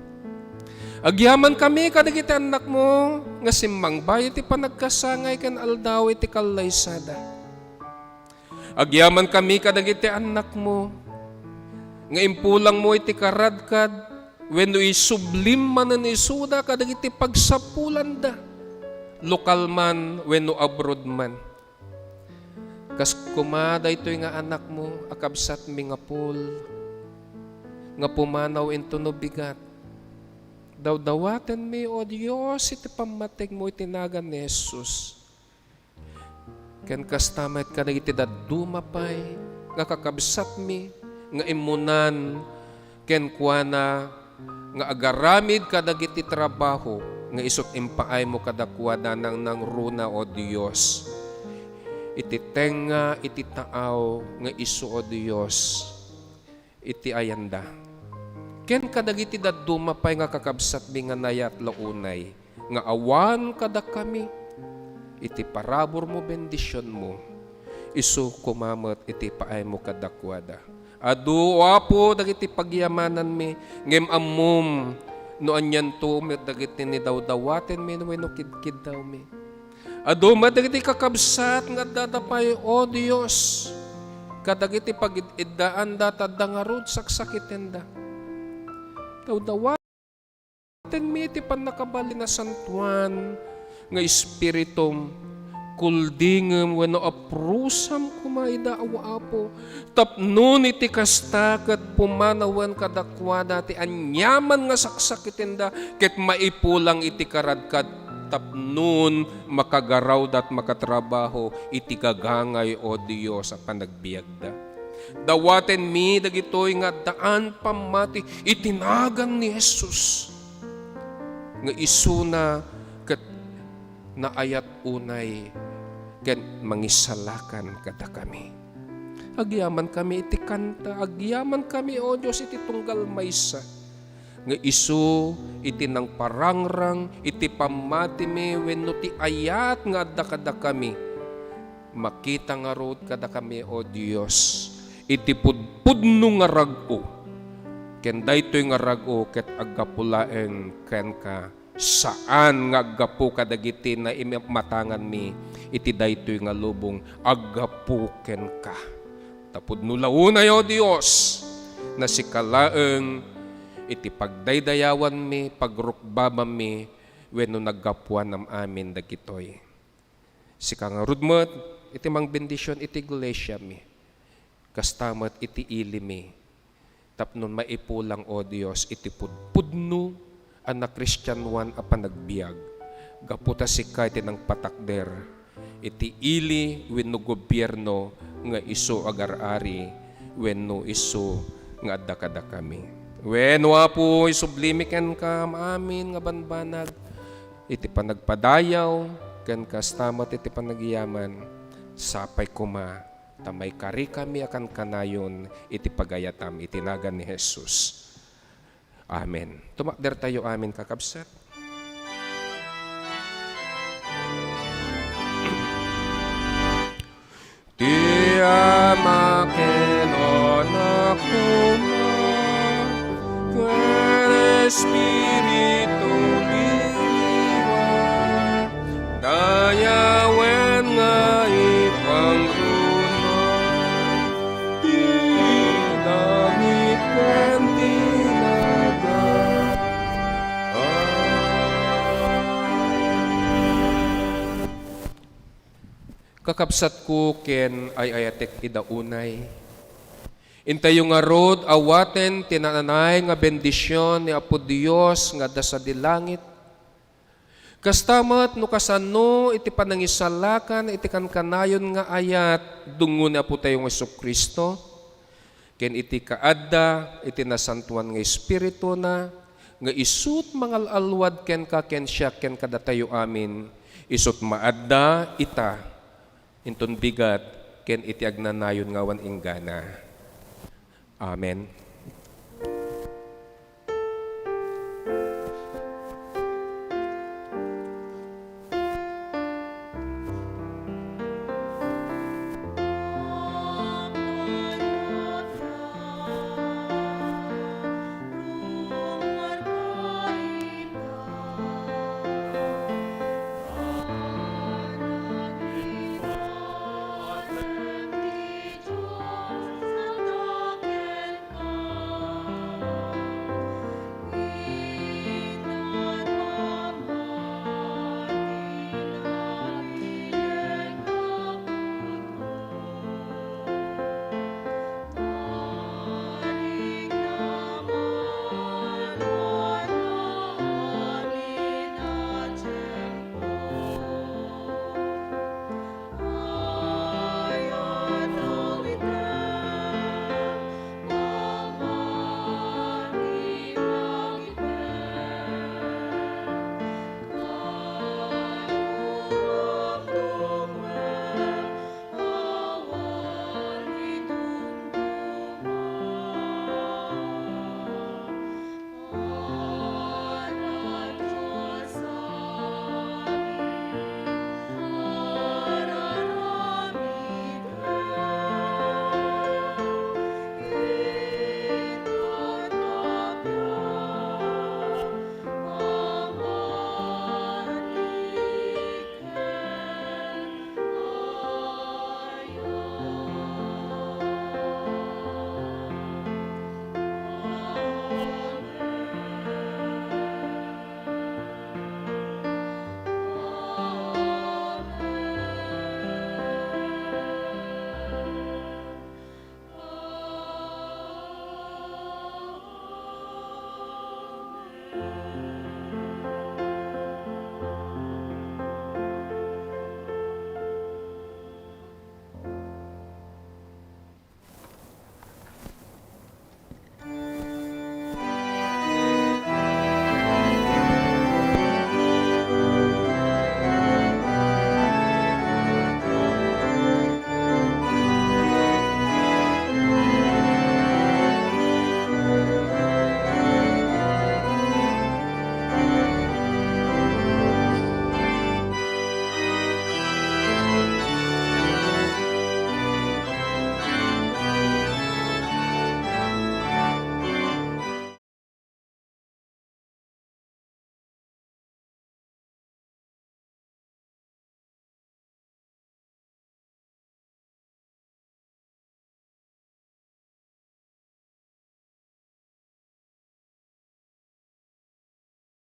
Agyamankami kadagiti annakmo nga simmangbayo iti panagkasangay ken aldaw iti kallaysada. Agyamankami kadagiti annakmo nga impulangmo iti karadkad wenno isublim manen isuda kadagiti pagsapulanda, lokal man wenno abroad man. Kas koma daytoy nga anakmo a kabsatmi nga Paul, nga pumanaw intono bigat. Dawdawatenmi, O Dios, iti pammategmo iti nagan ni Jesus. Ken kasta met kadagiti dadduma pay nga kakabsatmi nga immunan kenkuana nga agaramid kadagiti trabaho nga isut' impaaymo kadakuada nangnangruna, O Dios, iti tengnga iti taaw nga isu, O Dios, iti ayanda. Ken kadagiti dadduma pay nga kakabsatmi nga nayat la unay nga awan kadakami, iti paraburmo, bendisionmo, isu koma met iti paaymo kadakuada. Adu, O Apo, dagiti pagyamananmi, ngem ammom no anianto met dagiti nidawdawatenmi wenno kidkiddawmi. Adu met dagiti kakabsat nga addada pay, O Dios, kadagiti pagid-iddaanda ta adda ngarud saksakitenda. Dawdawatenmi iti pannakabalin a santuan nga Espiritum, kuldingem wenno aprusam koma ida, O Apo, tapno iti kasta ket pumanawen kadakuada ti aniaman nga saksakitenda ket maipulang iti karadkad tapnon makagarawda ket makatrabaho iti gagangay, O Dios, a panagbiagda. Dawatenmi dagitoy nga addaan pammati iti nagan ni Jesus nga isuna ket naayat unay ken mangisalakan kadakami. Agyamankami iti kanta, agyamankami, O Dios, iti tunggal maysa nga isu iti nangparangrang iti pammatimi wenno ti ayat nga adda kadakami. Makita ngarud kadakami, O Dios, iti pudpudno nga rag-o, ken daytoy nga rag-o ket aggapu laeng kenka, saan nga aggapu kadagiti naimatanganmi iti daytoy nga lubong, aggapu kenka. Ta pudno la unay, O Dios, nga sika laeng iti pagdaydayawanmi, pagrukbabammi, wenno naggapuan am-amin dagitoy. Sika ngarud met iti mangbendision iti iglesiami, kasta met iti ilimi, tapno maipulang, O Dios, iti pudpudno a nakristianoan a panagbiag, gapu ta sika iti nangpatakder iti ili wenno gobierno nga isu agar-ari wenno isu nga adda kadakami. Wen, O Apo, isublimi kenka amin nga banbanag iti panagpadayaw, ken kasta met iti panagyaman, sapay koma ta maikarikami a kankanayon iti pagayatam iti nagan ni Jesus. Amen. Tumakdertayo amin, kakabsat. Ti Ama ken Anak koma, ken Espiritu Diwa, dayawen nga ipangruna ti langit ken ti nagan. Amen. Kakabsatko ken ay-ayatek ida unay, intayo ngarud awaten ti naanay nga bendision ni Apo Dios nga adda sadi langit. Kasta met no kasano iti panangisalakan iti kankanayon nga ayat dungo ni Apotayo nga Jesu-Cristo, ken iti kaadda iti Nasantoan nga Espirituna, nga isut mangal-alwad kenka ken siak ken kadatayo amin, isut maadda ita inton bigat ken iti agnanayon nga awan inggana. Amen.